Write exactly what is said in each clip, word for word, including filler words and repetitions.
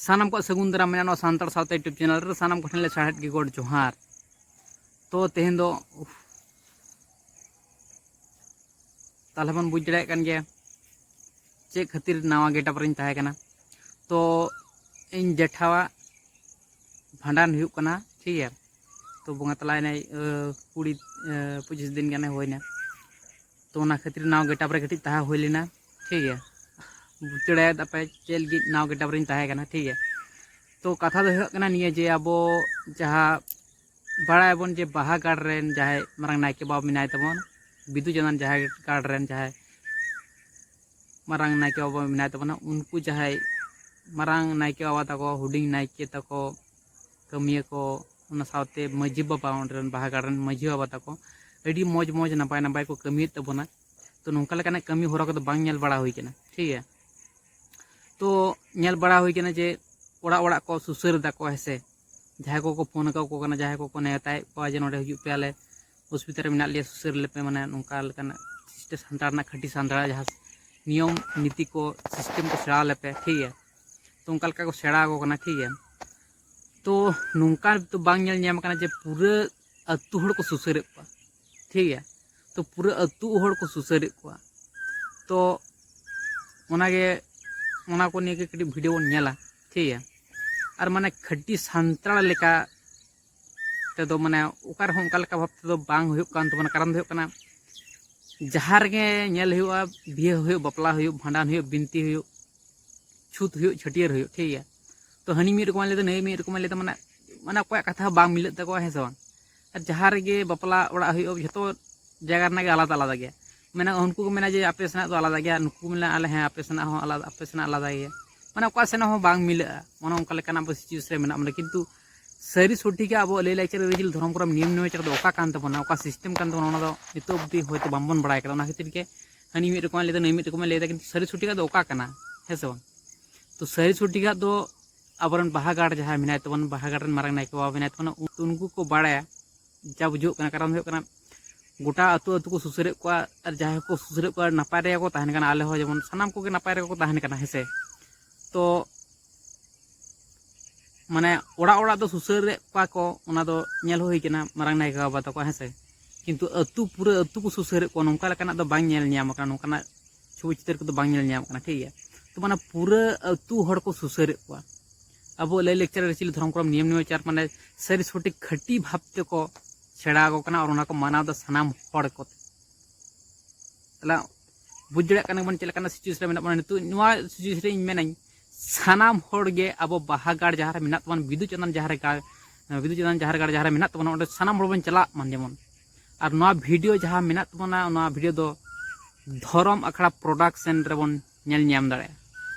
ᱥᱟᱱᱟᱢ ᱠᱚᱣᱟᱜ ᱥᱟᱹᱜᱩᱱ ᱫᱟᱨᱟᱢ ᱢᱮᱱᱟᱜᱼᱟ ᱱᱚᱣᱟ ᱥᱟᱱᱛᱟᱲ ᱥᱟᱶᱛᱟ YouTube ᱪᱮᱱᱮᱞ ᱨᱮ᱾ ᱥᱟᱱᱟᱢ ᱠᱚᱴᱷᱮᱱ ᱞᱮ ᱥᱟᱦᱮᱫ ᱜᱮ ᱜᱚᱰ ᱡᱚᱦᱟᱨ᱾ ᱛᱚ ᱛᱮᱦᱮᱧ ᱫᱚ, ᱩᱯᱷ, ᱛᱟᱦᱞᱮ ᱵᱚᱱ ᱵᱩᱡᱽ ᱫᱟᱲᱮᱭᱟᱜ ᱠᱟᱱ ᱜᱮᱭᱟ ᱪᱮᱫ ᱠᱷᱟᱹᱛᱤᱨ ᱱᱟᱣᱟ ᱜᱮᱴᱟᱯ ᱨᱤᱧ ᱛᱟᱦᱮᱸ ᱠᱟᱱᱟ᱾ ᱛᱚ ᱤᱧ ᱡᱮᱴᱷᱟᱣᱟᱜ ᱵᱷᱟᱸᱰᱟᱱ ᱦᱩᱭᱩᱜ ᱠᱟᱱᱟ, ᱴᱷᱤᱠ ᱜᱮᱭᱟ᱾ ᱛᱚ ᱵᱚᱸᱜᱟ ᱛᱟᱞᱟᱭᱮᱱᱟᱭ, ᱟᱹ, ᱠᱩᱲᱤ, ᱟᱹ, ᱯᱚᱸᱪᱤᱥ ᱫᱤᱱ ᱜᱟᱱᱮ ᱦᱩᱭᱱᱟ᱾ ᱛᱚ ᱚᱱᱟ ᱠᱷᱟᱹᱛᱤᱨ ᱱᱟᱣᱟ ᱜᱮᱴᱟᱯ ᱨᱮ ᱠᱟᱹᱴᱤᱡ ᱛᱟᱦᱮᱸ ᱦᱩᱭ ᱞᱮᱱᱟ, ᱴᱷᱤᱠ ᱜᱮᱭᱟ᱾ ᱵᱩᱡᱽ ᱫᱟᱲᱮᱭᱟᱫᱟᱯᱮ ᱪᱮᱫ ᱞᱟᱹᱜᱤᱫ ᱱᱟᱣᱟ ᱜᱮᱴᱟᱯ ᱨᱤᱧ ᱛᱟᱦᱮᱸ ᱠᱟᱱᱟ, ᱴᱷᱤᱠ ᱜᱮᱭᱟ᱾ ᱛᱚ ᱠᱟᱛᱷᱟ ᱫᱚ ᱦᱩᱭᱩᱜ ᱠᱟᱱᱟ ᱱᱤᱭᱟᱹ ᱡᱮ ᱟᱵᱚ ᱡᱟᱦᱟᱸ ᱵᱟᱲᱟᱭᱟᱵᱚᱱ ᱡᱮ ᱵᱟᱦᱟ ᱜᱟᱲ ᱨᱮᱱ ᱡᱟᱦᱟᱸᱭ ᱢᱟᱨᱟᱝ ᱱᱟᱭᱠᱮ ᱵᱟᱵᱟ ᱢᱮᱱᱟᱭ ᱛᱟᱵᱚᱱ, ᱵᱤᱫᱩ ᱪᱟᱸᱫᱟᱱ ᱡᱟᱦᱮᱨ ᱜᱟᱲ ᱨᱮᱱ ᱡᱟᱦᱟᱸᱭ ᱢᱟᱨᱟᱝ ᱱᱟᱭᱠᱮ ᱵᱟᱵᱟ ᱢᱮᱱᱟᱭ ᱛᱟᱵᱚᱱᱟ, ᱩᱱᱠᱩ ᱡᱟᱦᱟᱸᱭ ᱢᱟᱨᱟᱝ ᱱᱟᱭᱠᱮ ᱵᱟᱵᱟ ᱛᱟᱠᱚ, ᱦᱩᱰᱤᱧ ᱱᱟᱭᱠᱮ ᱛᱟᱠᱚ, ᱠᱟᱹᱢᱤᱭᱟᱹ ᱠᱚ, ᱚᱱᱟ ᱥᱟᱶᱛᱮ ᱢᱟᱹᱡᱷᱤ ᱵᱟᱵᱟ, ᱚᱸᱰᱮ ᱨᱮᱱ ᱵᱟᱦᱟ ᱜᱟᱲ ᱨᱮᱱ ᱢᱟᱹᱡᱷᱤ ᱵᱟᱵᱟ ᱛᱟᱠᱚ ᱟᱹᱰᱤ ᱢᱚᱡᱽ ᱢᱚᱡᱽ ᱱᱟᱯᱟᱭ ᱱᱟᱯᱟᱭ ᱠᱚ ᱠᱟᱹᱢᱤᱭᱮᱫ ᱛᱟᱵᱚᱱᱟ᱾ ᱛᱚ ᱱᱚᱝᱠᱟ ᱞᱮᱠᱟᱱᱟᱜ ᱠᱟᱹᱢᱤ ᱦᱚᱨᱟ ᱠᱚᱫᱚ ᱵᱟᱝ ᱧᱮᱞ ᱵᱟᱲᱟ ᱦᱩᱭ ᱠᱟᱱᱟ, ᱴᱷᱤᱠ ᱜᱮᱭᱟ᱾ ᱛᱚ ᱧᱮᱞ ᱵᱟᱲᱟ ᱦᱩᱭ ᱠᱟᱱᱟ ᱡᱮ ᱚᱲᱟᱜ ᱚᱲᱟᱜ ᱠᱚ ᱥᱩᱥᱟᱹᱨ ᱫᱟᱠᱚ, ᱦᱮᱸ ᱥᱮ᱾ ᱡᱟᱦᱟᱸᱭ ᱠᱚᱠᱚ ᱯᱷᱳᱱ ᱟᱠᱚ ᱠᱟᱱᱟ, ᱡᱟᱦᱟᱸᱭ ᱠᱚᱠᱚ ᱱᱮᱣᱛᱟᱭᱮᱫ ᱠᱚᱣᱟ ᱡᱮ ᱱᱚᱸᱰᱮ ᱦᱤᱡᱩᱜ ᱯᱮ, ᱟᱞᱮ ᱚᱥᱩᱵᱤᱫᱷᱟ ᱨᱮ ᱢᱮᱱᱟᱜ ᱞᱮᱭᱟ, ᱥᱩᱥᱟᱹᱨ ᱞᱮᱯᱮ, ᱢᱟᱱᱮ ᱱᱚᱝᱠᱟ ᱞᱮᱠᱟᱱᱟᱜ ᱥᱤᱥᱴᱮᱢ, ᱥᱟᱱᱛᱟᱲ ᱨᱮᱱᱟᱜ ᱠᱷᱟᱹᱴᱤ ᱥᱟᱱᱛᱟᱲᱟᱜ ᱡᱟᱦᱟᱸ ᱱᱤᱭᱚᱢ ᱱᱤᱛᱤ ᱠᱚ, ᱥᱤᱥᱴᱮᱢ ᱠᱚ ᱥᱮᱬᱟ ᱞᱮᱯᱮ, ᱴᱷᱤᱠ ᱜᱮᱭᱟ᱾ ᱛᱚ ᱚᱱᱠᱟ ᱞᱮᱠᱟ ᱠᱚ ᱥᱮᱬᱟ ᱟᱠᱚ ᱠᱟᱱᱟ, ᱴᱷᱤᱠ ᱜᱮᱭᱟ᱾ ᱛᱚ ᱱᱚᱝᱠᱟ ᱫᱚ ᱵᱟᱝ ᱧᱮᱞ ᱧᱟᱢ ᱟᱠᱟᱱᱟ ᱡᱮ ᱯᱩᱨᱟᱹ ᱟᱹᱛᱩ ᱦᱚᱲ ᱠᱚ ᱥᱩᱥᱟᱹᱨᱮᱫ ᱠᱚᱣᱟ, ᱴᱷᱤᱠ ᱜᱮᱭᱟ᱾ ᱛᱚ ᱯᱩᱨᱟᱹ ᱟᱹᱛᱩ ᱦᱚᱲ ᱠᱚ ᱥᱩᱥᱟᱹᱨᱮᱫ ᱠᱚᱣᱟ᱾ ᱛᱚ ᱚᱱᱟᱜᱮ, ᱚᱱᱟ ᱠᱚ ᱱᱤᱭᱮ ᱜᱮ ᱠᱟᱹᱴᱤᱡ ᱵᱷᱤᱰᱤᱭᱳ ᱵᱚᱱ ᱧᱮᱞᱟ, ᱴᱷᱤᱠ ᱜᱮᱭᱟ᱾ ᱟᱨ ᱢᱟᱱᱮ ᱠᱷᱟᱹᱴᱤ ᱥᱟᱱᱛᱟᱲ ᱞᱮᱠᱟ ᱛᱮᱫᱚ ᱢᱟᱱᱮ ᱚᱠᱟ ᱨᱮᱦᱚᱸ ᱚᱱᱠᱟ ᱞᱮᱠᱟ ᱵᱷᱟᱵᱽ ᱛᱮᱫᱚ ᱵᱟᱝ ᱦᱩᱭᱩᱜ ᱠᱟᱱ ᱛᱟᱵᱚᱱᱟ᱾ ᱠᱟᱨᱚᱱ ᱫᱚ ᱦᱩᱭᱩᱜ ᱠᱟᱱᱟ, ᱡᱟᱦᱟᱸ ᱨᱮᱜᱮ ᱧᱮᱞ ᱦᱩᱭᱩᱜᱼᱟ, ᱵᱤᱦᱟᱹ ᱦᱩᱭᱩᱜ, ᱵᱟᱯᱞᱟ ᱦᱩᱭᱩᱜ, ᱵᱷᱟᱸᱰᱟᱱ ᱦᱩᱭᱩᱜ, ᱵᱤᱱᱛᱤ ᱦᱩᱭᱩᱜ, ᱪᱷᱩᱛ ᱦᱩᱭᱩᱜ, ᱪᱷᱟᱹᱴᱭᱟᱹᱨ ᱦᱩᱭᱩᱜ, ᱴᱷᱤᱠ ᱜᱮᱭᱟ᱾ ᱛᱚ ᱦᱟᱹᱱᱤ ᱢᱤᱫ ᱨᱚᱠᱚᱢᱮ ᱞᱟᱹᱭᱫᱟ, ᱱᱟᱹᱭ ᱢᱤᱫ ᱨᱚᱠᱚᱢᱮ ᱞᱟᱹᱭᱫᱟ, ᱢᱟᱱᱮ, ᱢᱟᱱᱮ ᱚᱠᱚᱭᱟᱜ ᱠᱟᱛᱷᱟ ᱦᱚᱸ ᱵᱟᱝ ᱢᱤᱞᱟᱹᱜ ᱛᱟᱠᱚᱣᱟ, ᱦᱮᱸ ᱥᱮ ᱵᱟᱝ? ᱟᱨ ᱡᱟᱦᱟᱸ ᱨᱮᱜᱮ ᱵᱟᱯᱞᱟ ᱚᱲᱟᱜ ᱦᱩᱭᱩᱜᱼᱟ, ᱡᱷᱚᱛᱚ ᱡᱟᱭᱜᱟ ᱨᱮᱱᱟᱜ ᱜᱮ ᱟᱞᱟᱫᱟ ᱟᱞᱟᱫᱟ ᱜᱮᱭᱟ᱾ ᱢᱟᱱᱮ ᱩᱱᱠᱩ ᱠᱚ ᱢᱮᱱᱟ ᱡᱮ ᱟᱯᱮ ᱥᱮᱱᱟᱜ ᱫᱚ ᱟᱞᱟᱫᱟ ᱜᱮᱭᱟ, ᱱᱩᱠᱩ ᱠᱚ ᱢᱮᱱᱟ ᱟᱞᱮ, ᱦᱮᱸ, ᱟᱯᱮ ᱥᱮᱱᱟᱜ ᱦᱚᱸ ᱟᱞᱟᱫᱟ, ᱟᱯᱮ ᱥᱮᱱᱟᱜ ᱟᱞᱟᱫᱟ ᱜᱮᱭᱟ᱾ ᱢᱟᱱᱮ ᱚᱠᱟ ᱥᱮᱱᱟᱜ ᱦᱚᱸ ᱵᱟᱝ ᱢᱤᱞᱟᱹᱜᱼᱟ, ᱚᱱᱮ ᱚᱱᱠᱟ ᱞᱮᱠᱟᱱᱟᱜ ᱟᱵᱚ ᱥᱤᱪᱩᱭᱮᱥᱚᱱ ᱨᱮ ᱢᱮᱱᱟᱜ ᱵᱚᱱᱟ᱾ ᱠᱤᱱᱛᱩ ᱥᱟᱹᱨᱤ ᱥᱚᱴᱷᱤᱠᱟᱜ ᱟᱵᱚ ᱞᱟᱹᱭ ᱞᱟᱠᱪᱟᱨ, ᱟᱹᱨᱤᱪᱟᱹᱞᱤ, ᱫᱷᱚᱨᱚᱢ, ᱠᱚᱨᱚᱢ, ᱱᱤᱭᱚᱢ ᱱᱮᱢᱟᱪᱟᱨ ᱫᱚ ᱚᱠᱟ ᱠᱟᱱ ᱛᱟᱵᱚᱱᱟ, ᱚᱠᱟ ᱥᱤᱥᱴᱮᱢ ᱠᱟᱱ ᱛᱟᱵᱚᱱᱟ, ᱚᱱᱟ ᱫᱚ ᱱᱤᱛᱚᱜ ᱚᱵᱫᱤ ᱦᱚᱭᱛᱳ ᱵᱟᱝᱵᱚᱱ ᱵᱟᱲᱟᱭ ᱠᱟᱫᱟ᱾ ᱚᱱᱟ ᱠᱷᱟᱹᱛᱤᱨ ᱜᱮ ᱦᱟᱹᱱᱤ ᱢᱤᱫ ᱨᱚᱠᱚᱢᱮ ᱞᱟᱹᱭᱫᱟ, ᱱᱩᱭ ᱢᱤᱫ ᱨᱚᱠᱚᱢᱮ ᱞᱟᱹᱭᱫᱟ, ᱠᱤᱱᱛᱩ ᱥᱟᱹᱨᱤ ᱥᱚᱴᱷᱤᱠᱟᱜ ᱫᱚ ᱚᱠᱟ ᱠᱟᱱᱟ, ᱦᱮᱸ ᱥᱮ ᱵᱟᱝ? ᱛᱚ ᱥᱟᱹᱨᱤ ᱥᱚᱴᱷᱤᱠᱟᱜ ᱫᱚ ᱟᱵᱚᱨᱮᱱ ᱵᱟᱦᱟ ᱜᱟᱲ ᱡᱟᱦᱟᱸᱭ ᱢᱮᱱᱟᱭ ᱛᱟᱵᱚᱱ, ᱵᱟᱦᱟ ᱜᱟᱲ ᱨᱮᱱ ᱢᱟᱨᱟᱝ ᱱᱟᱭᱠᱮ ᱵᱟᱵᱟ ᱢᱮᱱᱟᱭ ᱛᱟᱵᱚᱱᱟ, ᱩᱱᱠᱩ ᱠᱚ ᱵᱟᱲᱟᱭᱟ ᱡᱟ ᱵᱩᱡᱷᱟᱹᱜ ᱠᱟᱱᱟ᱾ ᱠᱟᱨᱚᱱ ᱦᱩᱭᱩᱜ ᱠᱟᱱᱟ, ᱜᱚᱴᱟ ᱟᱹᱛᱩ ᱟᱹᱛᱩ ᱠᱚ ᱥᱩᱥᱟᱹᱨᱮᱫ ᱠᱚᱣᱟ, ᱟᱨ ᱡᱟᱦᱟᱸᱭ ᱠᱚ ᱥᱩᱥᱟᱹᱨᱮᱫ ᱠᱚᱣᱟ ᱱᱟᱯᱟᱭ ᱨᱮᱜᱮ ᱠᱚ ᱛᱟᱦᱮᱱ ᱠᱟᱱᱟ, ᱟᱞᱮ ᱦᱚᱸ ᱡᱮᱢᱚᱱ ᱥᱟᱱᱟᱢ ᱠᱚᱜᱮ ᱱᱟᱯᱟᱭ ᱨᱮᱜᱮ ᱠᱚ ᱛᱟᱦᱮᱱ ᱠᱟᱱᱟ, ᱦᱮᱸ ᱥᱮ᱾ ᱛᱚ ᱢᱟᱱᱮ ᱚᱲᱟᱜ ᱚᱲᱟᱜ ᱫᱚ ᱥᱩᱥᱟᱹᱨᱮᱫ ᱠᱚᱣᱟ ᱠᱚ, ᱚᱱᱟ ᱫᱚ ᱧᱮᱞ ᱦᱩᱭ ᱠᱟᱱᱟ ᱢᱟᱨᱟᱝ ᱱᱟᱭᱠᱮ ᱵᱟᱵᱟ ᱛᱟᱠᱚ, ᱦᱮᱸ ᱥᱮ᱾ ᱠᱤᱱᱛᱩ ᱟᱹᱛᱩ, ᱯᱩᱨᱟᱹ ᱟᱹᱛᱩ ᱠᱚ ᱥᱩᱥᱟᱹᱨᱮᱫ ᱠᱚᱣᱟ, ᱱᱚᱝᱠᱟ ᱞᱮᱠᱟᱱᱟᱜ ᱫᱚ ᱵᱟᱝ ᱧᱮᱞ ᱧᱟᱢ ᱟᱠᱟᱱᱟ, ᱱᱚᱝᱠᱟᱱᱟᱜ ᱪᱷᱚᱵᱤ ᱪᱤᱛᱟᱹᱨ ᱠᱚᱫᱚ ᱵᱟᱝ ᱧᱮᱞ ᱧᱟᱢ ᱟᱠᱟᱱᱟ, ᱴᱷᱤᱠ ᱜᱮᱭᱟ᱾ ᱛᱚ ᱢᱟᱱᱮ ᱯᱩᱨᱟᱹ ᱟᱹᱛᱩ ᱦᱚᱲ ᱠᱚ ᱥᱩᱥᱟᱹᱨᱮᱫ ᱠᱚᱣᱟ᱾ ᱟᱵᱚ ᱞᱟᱹᱭ ᱞᱟᱠᱪᱟᱨ ᱟᱹᱨᱤᱪᱟᱹᱞᱤ ᱫᱷᱚᱨᱚᱢ ᱠᱚᱨᱚᱢ ᱱᱤᱭᱚᱢ ᱱᱮᱢᱟᱪᱟᱨ ᱢᱟᱱᱮ ᱥᱟᱹᱨᱤ ᱥᱚᱴᱷᱤᱠ ᱠᱷᱟᱹᱴᱤ ᱵᱷᱟᱵᱽ ᱛᱮᱠᱚ ᱥᱮᱬᱟ ᱟᱠᱚ ᱠᱟᱱᱟ ᱟᱨ ᱚᱱᱟ ᱠᱚ ᱢᱟᱱᱟᱣ ᱮᱫᱟ ᱥᱟᱱᱟᱢ ᱦᱚᱲ ᱠᱚ᱾ ᱛᱟᱦᱞᱮ ᱵᱩᱡᱽ ᱫᱟᱲᱮᱭᱟᱜ ᱠᱟᱱᱟ ᱵᱚᱱ ᱪᱮᱫ ᱞᱮᱠᱟᱱᱟᱜ ᱥᱤᱪᱩᱭᱮᱥᱚᱱ ᱨᱮ ᱢᱮᱱᱟᱜ ᱵᱚᱱᱟ ᱱᱤᱛᱚᱜ᱾ ᱱᱚᱣᱟ ᱥᱤᱪᱩᱭᱮᱥᱚᱱ ᱨᱮ ᱤᱧ ᱢᱮᱱᱟᱹᱧ, ᱥᱟᱱᱟᱢ ᱦᱚᱲ ᱜᱮ ᱟᱵᱚ ᱵᱟᱦᱟ ᱜᱟᱲ ᱡᱟᱦᱟᱸ ᱨᱮ ᱢᱮᱱᱟᱜ ᱛᱟᱵᱚᱱᱟ, ᱵᱤᱫᱩ ᱪᱟᱸᱫᱟᱱ ᱡᱟᱦᱟᱸ ᱨᱮ ᱜᱟᱲ, ᱵᱤᱫᱩ ᱪᱟᱸᱫᱟᱱ ᱡᱟᱦᱟᱸ ᱨᱮ ᱜᱟᱲ ᱡᱟᱦᱟᱸ ᱨᱮ ᱢᱮᱱᱟᱜ ᱛᱟᱵᱚᱱᱟ, ᱚᱸᱰᱮ ᱥᱟᱱᱟᱢ ᱦᱚᱲ ᱵᱚᱱ ᱪᱟᱞᱟᱜ ᱢᱟ ᱡᱮᱢᱚᱱ᱾ ᱟᱨ ᱱᱚᱣᱟ ᱵᱷᱤᱰᱤᱭᱳ ᱡᱟᱦᱟᱸ ᱢᱮᱱᱟᱜ ᱛᱟᱵᱚᱱᱟ, ᱱᱚᱣᱟ ᱵᱷᱤᱰᱤᱭᱳ ᱫᱚ ᱫᱷᱚᱨᱚᱢ ᱟᱠᱷᱲᱟ ᱯᱨᱚᱰᱟᱠᱥᱚᱱ ᱨᱮᱵᱚᱱ ᱧᱮᱞ ᱧᱟᱢ ᱫᱟᱲᱮᱭᱟᱜᱼᱟ᱾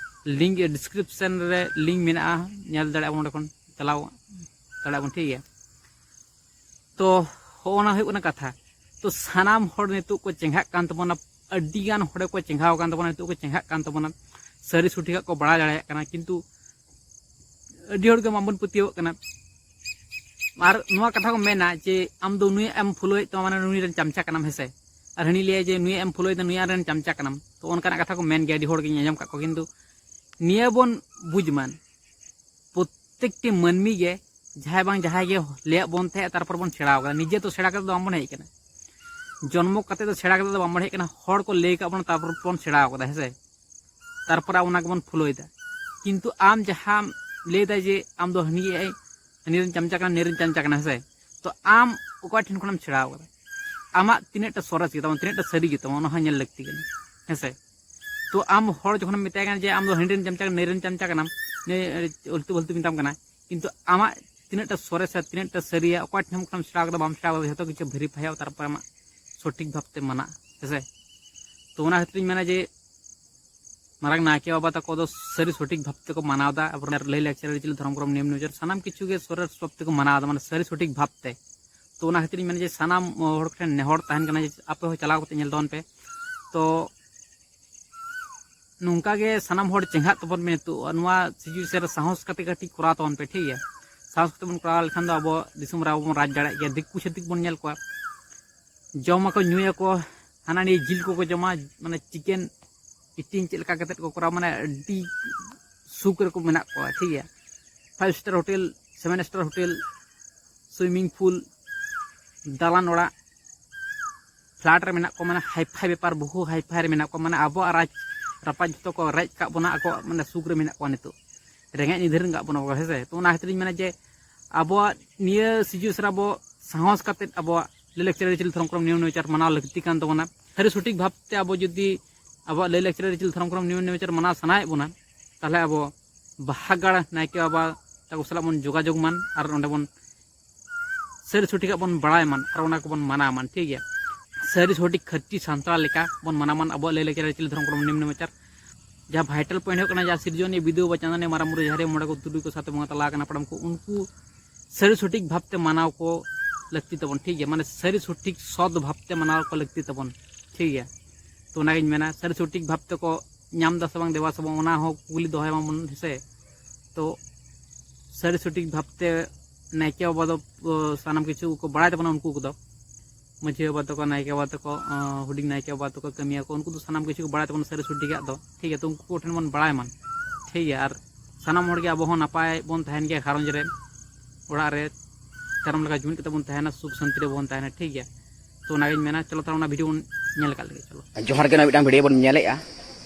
ᱞᱤᱝᱠ ᱰᱤᱥᱠᱨᱤᱯᱥᱚᱱ ᱨᱮ ᱞᱤᱝᱠ ᱢᱮᱱᱟᱜᱼᱟ, ᱧᱮᱞ ᱫᱟᱲᱮᱭᱟᱜᱼᱟ ᱵᱚᱱ, ᱚᱸᱰᱮ ᱠᱷᱚᱱ ᱪᱟᱞᱟᱣ ᱫᱟᱲᱮᱭᱟᱜᱼᱟ ᱵᱚᱱ, ᱴᱷᱤᱠ ᱜᱮᱭᱟ᱾ ᱛᱚ ᱦᱚᱸᱜᱼᱚ ᱱᱟ ᱦᱩᱭᱩᱜ ᱠᱟᱱᱟ ᱠᱟᱛᱷᱟ᱾ ᱛᱚ ᱥᱟᱱᱟᱢ ᱦᱚᱲ ᱱᱤᱛᱚᱜ ᱠᱚ ᱪᱮᱸᱜᱷᱟᱜ ᱠᱟᱱ ᱛᱟᱵᱚᱱᱟ, ᱟᱹᱰᱤ ᱜᱟᱱ ᱦᱚᱲ ᱠᱚ ᱪᱮᱸᱜᱷᱟᱣ ᱟᱠᱟᱱ ᱛᱟᱵᱚᱱᱟ, ᱱᱤᱛᱚᱜ ᱠᱚ ᱪᱮᱸᱜᱷᱟᱜ ᱠᱟᱱ ᱛᱟᱵᱚᱱᱟ, ᱥᱟᱹᱨᱤ ᱥᱚᱴᱷᱤᱠᱟᱜ ᱠᱚ ᱵᱟᱲᱟᱭ ᱫᱟᱲᱮᱭᱟᱜ ᱠᱟᱱᱟ, ᱠᱤᱱᱛᱩ ᱟᱹᱰᱤ ᱦᱚᱲ ᱜᱮ ᱵᱟᱝᱵᱚᱱ ᱯᱟᱹᱛᱭᱟᱹᱣᱟᱜ ᱠᱟᱱᱟ᱾ ᱟᱨ ᱱᱚᱣᱟ ᱠᱟᱛᱷᱟ ᱠᱚ ᱢᱮᱱᱟ ᱡᱮ ᱟᱢ ᱫᱚ ᱱᱩᱭᱟᱜ ᱮᱢ ᱯᱷᱳᱞᱳᱭᱮᱫ ᱛᱟᱢᱟ, ᱢᱟᱱᱮ ᱱᱩᱭ ᱨᱮᱱ ᱪᱟᱢᱪᱟ ᱠᱟᱱᱟᱢ, ᱦᱮᱸᱥᱮ᱾ ᱟᱨ ᱦᱟᱹᱱᱤ ᱞᱟᱹᱭᱟ ᱡᱮ ᱱᱩᱭᱟᱜ ᱮᱢ ᱯᱷᱳᱞᱳᱭᱮᱫᱟ, ᱱᱩᱭᱟᱜ ᱨᱮᱱ ᱪᱟᱢᱪᱟ ᱠᱟᱱᱟᱢ᱾ ᱛᱚ ᱚᱱᱠᱟᱱᱟᱜ ᱠᱟᱛᱷᱟ ᱠᱚ ᱢᱮᱱ ᱜᱮᱭᱟ, ᱟᱹᱰᱤ ᱦᱚᱲ ᱜᱤᱧ ᱟᱸᱡᱚᱢ ᱠᱟᱜ ᱠᱚᱣᱟ, ᱠᱤᱱᱛᱩ ᱱᱤᱭᱟᱹ ᱵᱚᱱ ᱵᱩᱡᱽ ᱢᱟ, ᱯᱨᱚᱛᱮᱠᱴᱤ ᱢᱟᱹᱱᱢᱤ ᱜᱮ ᱡᱟᱦᱟᱸᱭ ᱵᱟᱝ ᱡᱟᱦᱟᱸᱭ ᱜᱮ ᱞᱟᱹᱭᱟᱜ ᱵᱚᱱ ᱛᱟᱦᱮᱸᱫ, ᱛᱟᱨᱯᱚᱨ ᱵᱚᱱ ᱥᱮᱬᱟ ᱟᱠᱟᱫᱟ᱾ ᱱᱤᱡᱮ ᱛᱚ ᱥᱮᱬᱟ ᱠᱟᱛᱮ ᱫᱚ ᱵᱟᱝᱵᱚᱱ ᱦᱮᱡ ᱟᱠᱟᱱᱟ, ᱡᱚᱱᱢᱚ ᱠᱟᱛᱮ ᱫᱚ ᱥᱮᱬᱟ ᱠᱟᱛᱮ ᱫᱚ ᱵᱟᱝᱵᱚᱱ ᱦᱮᱡ ᱟᱠᱟᱱᱟ, ᱦᱚᱲ ᱠᱚ ᱞᱟᱹᱭ ᱟᱠᱟᱫ ᱵᱚᱱᱟ, ᱛᱟᱨᱯᱚᱨ ᱵᱚᱱ ᱥᱮᱬᱟ ᱟᱠᱟᱫᱟ, ᱦᱮᱸᱥᱮ᱾ ᱛᱟᱨᱯᱚᱨᱮ ᱚᱱᱟ ᱜᱮᱵᱚᱱ ᱯᱷᱳᱞᱳᱭᱮᱫᱟ᱾ ᱠᱤᱱᱛᱩ ᱟᱢ ᱡᱟᱦᱟᱸᱢ ᱞᱟᱹᱭᱫᱟ ᱡᱮ ᱟᱢ ᱫᱚ ᱦᱟᱹᱱᱤ ᱦᱟᱹᱱᱤ ᱨᱮᱱ ᱪᱟᱢᱪᱟ ᱠᱟᱱᱟ, ᱱᱤᱭᱟᱹ ᱨᱮᱱ ᱪᱟᱢᱪᱟ ᱠᱟᱱᱟ, ᱦᱮᱸᱥᱮ᱾ ᱛᱚ ᱟᱢ ᱚᱠᱚᱭ ᱴᱷᱮᱱ ᱠᱷᱚᱱᱮᱢ ᱥᱮᱬᱟ ᱟᱠᱟᱫᱟ? ᱟᱢᱟᱜ ᱛᱤᱱᱟᱹᱜ ᱴᱟ ᱥᱚᱨᱮᱥ ᱜᱮᱛᱟᱢᱟ, ᱛᱤᱱᱟᱹᱜ ᱴᱟ ᱥᱟᱹᱨᱤ ᱜᱮᱛᱟᱢᱟ, ᱚᱱᱟ ᱦᱚᱸ ᱧᱮᱞ ᱞᱟᱹᱠᱛᱤ ᱠᱟᱱᱟ, ᱦᱮᱸᱥᱮ᱾ ᱛᱚ ᱟᱢ ᱦᱚᱲ ᱡᱚᱠᱷᱚᱱᱮᱢ ᱢᱮᱛᱟᱭ ᱠᱟᱱᱟ ᱡᱮ ᱟᱢ ᱫᱚ ᱦᱟᱹᱱᱤ ᱨᱮᱱ ᱪᱟᱢᱪᱟ ᱠᱟᱱᱟ, ᱱᱟᱹᱭ ᱨᱮᱱ ᱪᱟᱢᱪᱟ ᱠᱟᱱᱟᱢ, ᱱᱟᱹᱭ ᱟᱹᱞᱛᱩ ᱯᱷᱟᱹᱞᱛᱩ ᱢᱮᱛᱟᱢ ᱠᱟᱱᱟ, ᱠᱤᱱᱛᱩ ᱟᱢᱟᱜ ᱛᱤᱱᱟᱹᱜ ᱴᱟ ᱥᱚᱨᱮᱥᱟ, ᱛᱤᱱᱟᱹᱜ ᱴᱟ ᱥᱟᱹᱨᱤᱭᱟ, ᱚᱠᱚᱭ ᱴᱷᱮᱱ ᱠᱷᱚᱱᱮᱢ ᱥᱮᱬᱟ ᱟᱠᱟᱫᱟ, ᱵᱟᱢ ᱥᱮᱬᱟ ᱟᱠᱟᱫᱟ, ᱡᱷᱚᱛᱚ ᱠᱤᱪᱷᱩ ᱵᱷᱮᱨᱤᱯᱷᱟᱭᱟ, ᱛᱟᱨᱯᱚᱨᱮ ᱟᱢᱟᱜ ᱥᱚᱴᱷᱤᱠ ᱵᱷᱟᱵᱽᱛᱮ ᱢᱟᱱᱟᱜᱼᱟ, ᱦᱮᱸᱥᱮ᱾ ᱛᱚ ᱚᱱᱟ ᱠᱷᱟᱹᱛᱤᱨ ᱤᱧ ᱢᱮᱱᱟ ᱡᱮ ᱢᱟᱨᱟᱝ ᱱᱟᱭᱠᱮ ᱵᱟᱵᱟ ᱛᱟᱠᱚ ᱫᱚ ᱥᱟᱹᱨᱤ ᱥᱚᱴᱷᱤᱠ ᱵᱷᱟᱵᱽ ᱛᱮᱠᱚ ᱢᱟᱱᱟᱣ ᱮᱫᱟ, ᱟᱵᱚᱨᱮᱱ ᱞᱟᱹᱭ ᱞᱟᱠᱪᱟᱨ ᱟᱹᱨᱤᱪᱟᱹᱞᱤ ᱫᱷᱚᱨᱚᱢ ᱠᱚᱨᱚᱢ ᱱᱤᱭᱚᱢ ᱱᱤᱭᱚᱢ ᱥᱟᱱᱟᱢ ᱠᱤᱪᱷᱩ ᱜᱮ ᱥᱚᱨᱮᱥ ᱵᱷᱟᱵᱽ ᱛᱮᱠᱚ ᱢᱟᱱᱟᱣ ᱮᱫᱟ, ᱢᱟᱱᱮ ᱥᱟᱹᱨᱤ ᱥᱚᱴᱷᱤᱠ ᱵᱷᱟᱵᱽ ᱛᱮ᱾ ᱛᱚ ᱚᱱᱟ ᱠᱷᱟᱹᱛᱤᱨ ᱤᱧ ᱢᱮᱱᱟ ᱡᱮ ᱥᱟᱱᱟᱢ ᱦᱚᱲ ᱴᱷᱮᱱ ᱱᱮᱦᱚᱨ ᱛᱟᱦᱮᱱ ᱠᱟᱱᱟ ᱡᱮ ᱟᱯᱮ ᱦᱚᱸ ᱪᱟᱞᱟᱣ ᱠᱟᱛᱮ ᱧᱮᱞ ᱛᱟᱵᱚᱱ ᱯᱮ᱾ ᱛᱚ ᱱᱚᱝᱠᱟ ᱜᱮ ᱥᱟᱱᱟᱢ ᱦᱚᱲ ᱪᱮᱸᱜᱷᱟᱜ ᱛᱟᱵᱚᱱ ᱯᱮ ᱱᱤᱛᱚᱜ, ᱱᱚᱣᱟ ᱥᱤᱪᱩᱭᱮᱥᱚᱱ ᱨᱮ ᱥᱟᱦᱚᱥ ᱠᱟᱛᱮ ᱠᱟᱹᱴᱤᱡ ᱠᱚᱨᱟᱣ ᱛᱟᱵᱚᱱ ᱯᱮ, ᱴᱷᱤᱠ ᱜᱮᱭᱟ᱾ ᱥᱟᱦᱚᱥ ᱠᱟᱛᱮ ᱵᱚᱱ ᱠᱚᱨᱟᱣ ᱞᱮᱠᱷᱟᱱ ᱫᱚ ᱟᱵᱚ ᱫᱤᱥᱚᱢ ᱨᱮ ᱟᱵᱚ ᱵᱚᱱ ᱨᱟᱡᱽ ᱫᱟᱲᱮᱭᱟᱜ ᱜᱮᱭᱟ᱾ ᱫᱤᱠᱩ ᱪᱷᱟᱹᱛᱤᱠ ᱵᱚᱱ ᱧᱮᱞ ᱠᱚᱣᱟ, ᱡᱚᱢᱟᱠᱚ ᱧᱩᱭᱟᱠᱚ, ᱦᱟᱱᱟ ᱱᱤᱭᱟᱹ ᱡᱤᱞ ᱠᱚᱠᱚ ᱡᱚᱢᱟ, ᱢᱟᱱᱮ ᱪᱤᱠᱮᱱ ᱤᱴᱤᱝ ᱪᱮᱫ ᱞᱮᱠᱟ ᱠᱟᱛᱮ ᱠᱚ ᱠᱚᱨᱟᱣᱟ, ᱢᱟᱱᱮ ᱟᱹᱰᱤ ᱥᱩᱠ ᱨᱮᱠᱚ ᱢᱮᱱᱟᱜ ᱠᱚᱣᱟ, ᱴᱷᱤᱠ ᱜᱮᱭᱟ᱾ Five star hotel, seven star hotel, swimming pool, ᱫᱟᱞᱟᱱ ᱚᱲᱟᱜ, ᱯᱷᱞᱟᱴ ᱨᱮ ᱢᱮᱱᱟᱜ ᱠᱚᱣᱟ, ᱢᱟᱱᱮ ᱦᱟᱭᱯᱷᱟᱭ ᱵᱮᱯᱟᱨ, ᱵᱚᱦᱩ ᱦᱟᱭᱯᱷᱟᱭ ᱨᱮ ᱢᱮᱱᱟᱜ ᱠᱚᱣᱟ᱾ ᱢᱟᱱᱮ ᱟᱵᱚᱣᱟᱜ ᱨᱟᱡᱽ ᱨᱟᱯᱟᱡᱽ ᱡᱚᱛᱚ ᱠᱚ ᱨᱮᱡ ᱠᱟᱜ ᱵᱚᱱᱟ, ᱟᱠᱚᱣᱟᱜ ᱢᱟᱱᱮ ᱥᱩᱠ ᱨᱮ ᱢᱮᱱᱟᱜ ᱠᱚᱣᱟ ᱱᱤᱛᱚᱜ, ᱨᱮᱸᱜᱮᱡ ᱱᱤᱫᱷᱟᱹᱱ ᱠᱟᱜ ᱵᱚᱱᱟ ᱠᱚ, ᱦᱮᱸ ᱥᱮ᱾ ᱛᱚ ᱚᱱᱟ ᱠᱷᱟᱹᱛᱤᱨ ᱤᱧ ᱢᱮᱱᱟ ᱡᱮ ᱟᱵᱚᱣᱟᱜ ᱱᱤᱭᱟᱹ ᱥᱤᱪᱩᱭᱮᱥᱚᱱ ᱨᱮ ᱟᱵᱚ ᱥᱟᱦᱚᱥ ᱠᱟᱛᱮᱫ ᱟᱵᱚᱣᱟᱜ ᱞᱟᱹᱭ ᱞᱟᱠᱪᱟᱨ ᱟᱹᱨᱤᱪᱟᱹᱞᱤ ᱫᱷᱚᱨᱚᱢ ᱠᱚᱨᱚᱢ ᱱᱤᱭᱚᱢ ᱱᱮᱢᱟᱪᱟᱨ ᱢᱟᱱᱟᱣ ᱞᱟᱹᱠᱛᱤ ᱠᱟᱱ ᱛᱟᱵᱚᱱᱟ᱾ ᱥᱟᱹᱨᱤ ᱥᱚᱴᱷᱤᱠ ᱵᱷᱟᱵᱽᱛᱮ ᱟᱵᱚ ᱡᱩᱫᱤ ᱟᱵᱚᱣᱟᱜ ᱞᱟᱹᱭ ᱞᱟᱠᱪᱟᱨ ᱟᱹᱨᱤᱪᱟᱹᱞᱤ ᱫᱷᱚᱨᱚᱢ ᱠᱚᱨᱚᱢ ᱱᱤᱭᱚᱢ ᱱᱮᱢᱟᱪᱟᱨ ᱢᱟᱱᱟᱣ ᱥᱟᱱᱟᱭᱮᱫ ᱵᱚᱱᱟ, ᱛᱟᱦᱚᱞᱮ ᱟᱵᱚ ᱵᱟᱦᱟ ᱜᱟᱲ ᱱᱟᱭᱠᱮ ᱵᱟᱵᱟ ᱛᱟᱠᱚ ᱥᱟᱞᱟᱜ ᱵᱚᱱ ᱡᱳᱜᱟᱡᱳᱜᱽ ᱢᱟᱱ ᱟᱨ ᱚᱸᱰᱮ ᱵᱚᱱ ᱥᱟᱹᱨᱤ ᱥᱚᱴᱷᱤᱠᱟᱜ ᱵᱚᱱ ᱵᱟᱲᱟᱭ ᱢᱟᱱ ᱟᱨ ᱚᱱᱟ ᱠᱚᱵᱚᱱ ᱢᱟᱱᱟᱣ ᱢᱟᱱ, ᱴᱷᱤᱠ ᱜᱮᱭᱟ᱾ ᱥᱟᱹᱨᱤ ᱥᱚᱴᱷᱤᱠ ᱠᱷᱟᱹᱴᱤ ᱥᱟᱱᱛᱟᱲ ᱞᱮᱠᱟ ᱵᱚᱱ ᱢᱟᱱᱟᱣ ᱢᱟᱱ, ᱟᱵᱚᱣᱟᱜ ᱞᱟᱹᱭ ᱞᱟᱠᱪᱟᱨ ᱟᱹᱨᱤᱪᱟᱹᱞᱤ ᱫᱷᱚᱨᱚᱢ ᱠᱚᱨᱚᱢ ᱱᱤᱭᱚᱢ ᱱᱮᱢᱟᱪᱟᱨ᱾ ᱡᱟᱦᱟᱸ ᱵᱷᱟᱭᱴᱟᱞ ᱯᱚᱭᱮᱱᱴ ᱦᱩᱭᱩᱜ ᱠᱟᱱᱟ, ᱡᱟᱦᱟᱸ ᱥᱤᱨᱡᱚᱱᱤᱭᱟᱹ ᱵᱤᱫᱩ ᱵᱟᱵᱟ ᱪᱟᱸᱫᱟᱱᱤ ᱢᱟᱨᱟᱝ ᱵᱩᱨᱩ ᱡᱟᱦᱮᱨ ᱟᱭᱳ ᱢᱚᱬᱮ ᱠᱚ ᱛᱩᱨᱩᱭ ᱠᱚ ᱥᱟᱶᱛᱮ ᱵᱚᱸᱜᱟ ᱛᱟᱞᱟ ᱟᱠᱟᱱ ᱦᱟᱯᱲᱟᱢ ᱠᱚ, ᱩᱱᱠᱩ ᱥᱟᱹᱨᱤ ᱥᱚᱴᱷᱤᱠ ᱵᱷᱟᱵᱽᱛᱮ ᱢᱟᱱᱟᱣ ᱠᱚ ᱞᱟᱹᱠᱛᱤ ᱛᱟᱵᱚᱱ, ᱴᱷᱤᱠ ᱜᱮᱭᱟ᱾ ᱢᱟᱱᱮ ᱥᱟᱹᱨᱤ ᱥᱚᱴᱷᱤᱠ ᱥᱚᱛ ᱵᱷᱟᱵᱽᱛᱮ ᱢᱟᱱᱟᱣ ᱠᱚ ᱞᱟᱹᱠᱛᱤ ᱛᱟᱵᱚᱱ, ᱴᱷᱤᱠ ᱜᱮᱭᱟ᱾ ᱛᱚ ᱚᱱᱟᱜᱤᱧ ᱢᱮᱱᱟ, ᱥᱟᱹᱨᱤ ᱥᱚᱴᱷᱤᱠ ᱵᱷᱟᱵᱽ ᱛᱮᱠᱚ ᱧᱟᱢ ᱮᱫᱟ ᱥᱮ ᱵᱟᱝ, ᱫᱮᱵᱟ ᱥᱮ ᱵᱟᱝ, ᱚᱱᱟ ᱦᱚᱸ ᱠᱩᱠᱞᱤ ᱫᱚᱦᱚᱭ ᱢᱟᱵᱚᱱ, ᱦᱮᱸᱥᱮ᱾ ᱛᱚ ᱥᱟᱹᱨᱤ ᱥᱚᱴᱷᱤᱠ ᱵᱷᱟᱵᱽᱛᱮ ᱱᱟᱭᱠᱮ ᱵᱟᱵᱟ ᱫᱚ, ᱚ, ᱥᱟᱱᱟᱢ ᱠᱤᱪᱷᱩ ᱠᱚ ᱵᱟᱲᱟᱭ ᱛᱟᱵᱚᱱᱟ ᱩᱱᱠᱩ ᱠᱚᱫᱚ᱾ ᱢᱟᱹᱡᱷᱤ ᱵᱟᱵᱟ ᱛᱟᱠᱚ, ᱱᱟᱭᱠᱮ ᱵᱟᱵᱟ ᱛᱟᱠᱚ, ᱚ, ᱦᱩᱰᱤᱧ ᱱᱟᱭᱠᱮ ᱵᱟᱵᱟ ᱛᱟᱠᱚ, ᱠᱟᱹᱢᱤᱭᱟᱹ ᱠᱚ, ᱩᱱᱠᱩ ᱫᱚ ᱥᱟᱱᱟᱢ ᱠᱤᱪᱷᱩ ᱠᱚ ᱵᱟᱲᱟᱭ ᱛᱟᱵᱚᱱᱟ ᱥᱟᱹᱨᱤ ᱥᱚᱴᱷᱤᱠᱟᱜ ᱫᱚ, ᱴᱷᱤᱠ ᱜᱮᱭᱟ᱾ ᱛᱚ ᱩᱱᱠᱩ ᱠᱚᱴᱷᱮᱱ ᱵᱚᱱ ᱵᱟᱲᱟᱭ ᱢᱟ, ᱴᱷᱤᱠ ᱜᱮᱭᱟ᱾ ᱟᱨ ᱥᱟᱱᱟᱢ ᱦᱚᱲᱜᱮ ᱟᱵᱚ ᱦᱚᱸ ᱱᱟᱯᱟᱭ ᱵᱚᱱ ᱛᱟᱦᱮᱱ ᱜᱮᱭᱟ, ᱜᱷᱟᱨᱚᱸᱡᱽ ᱨᱮ, ᱚᱲᱟᱜ ᱨᱮ ᱛᱟᱭᱱᱚᱢ ᱞᱮᱠᱟ ᱡᱩᱢᱤᱫ ᱠᱟᱛᱮ ᱵᱚᱱ ᱛᱟᱦᱮᱱᱟ, ᱥᱩᱠ ᱥᱟᱱᱛᱤ ᱨᱮᱵᱚᱱ ᱛᱟᱦᱮᱱᱟ, ᱴᱷᱤᱠ ᱜᱮᱭᱟ᱾ ᱛᱚ ᱚᱱᱟᱜᱤᱧ ᱢᱮᱱᱟ, ᱪᱚᱞᱚ ᱛᱟᱦᱚᱞᱮ ᱚᱱᱟ ᱵᱷᱤᱰᱤᱭᱳ ᱵᱚᱱ ᱧᱮᱞ ᱟᱠᱟᱫ ᱞᱮᱜᱮ, ᱪᱚᱞᱚ᱾ ᱡᱚᱦᱟᱨ ᱜᱮ, ᱱᱚᱣᱟ ᱢᱤᱫᱴᱟᱝ ᱵᱷᱤᱰᱤᱭᱳ ᱵᱚᱱ ᱧᱮᱞᱮᱫᱼᱟ,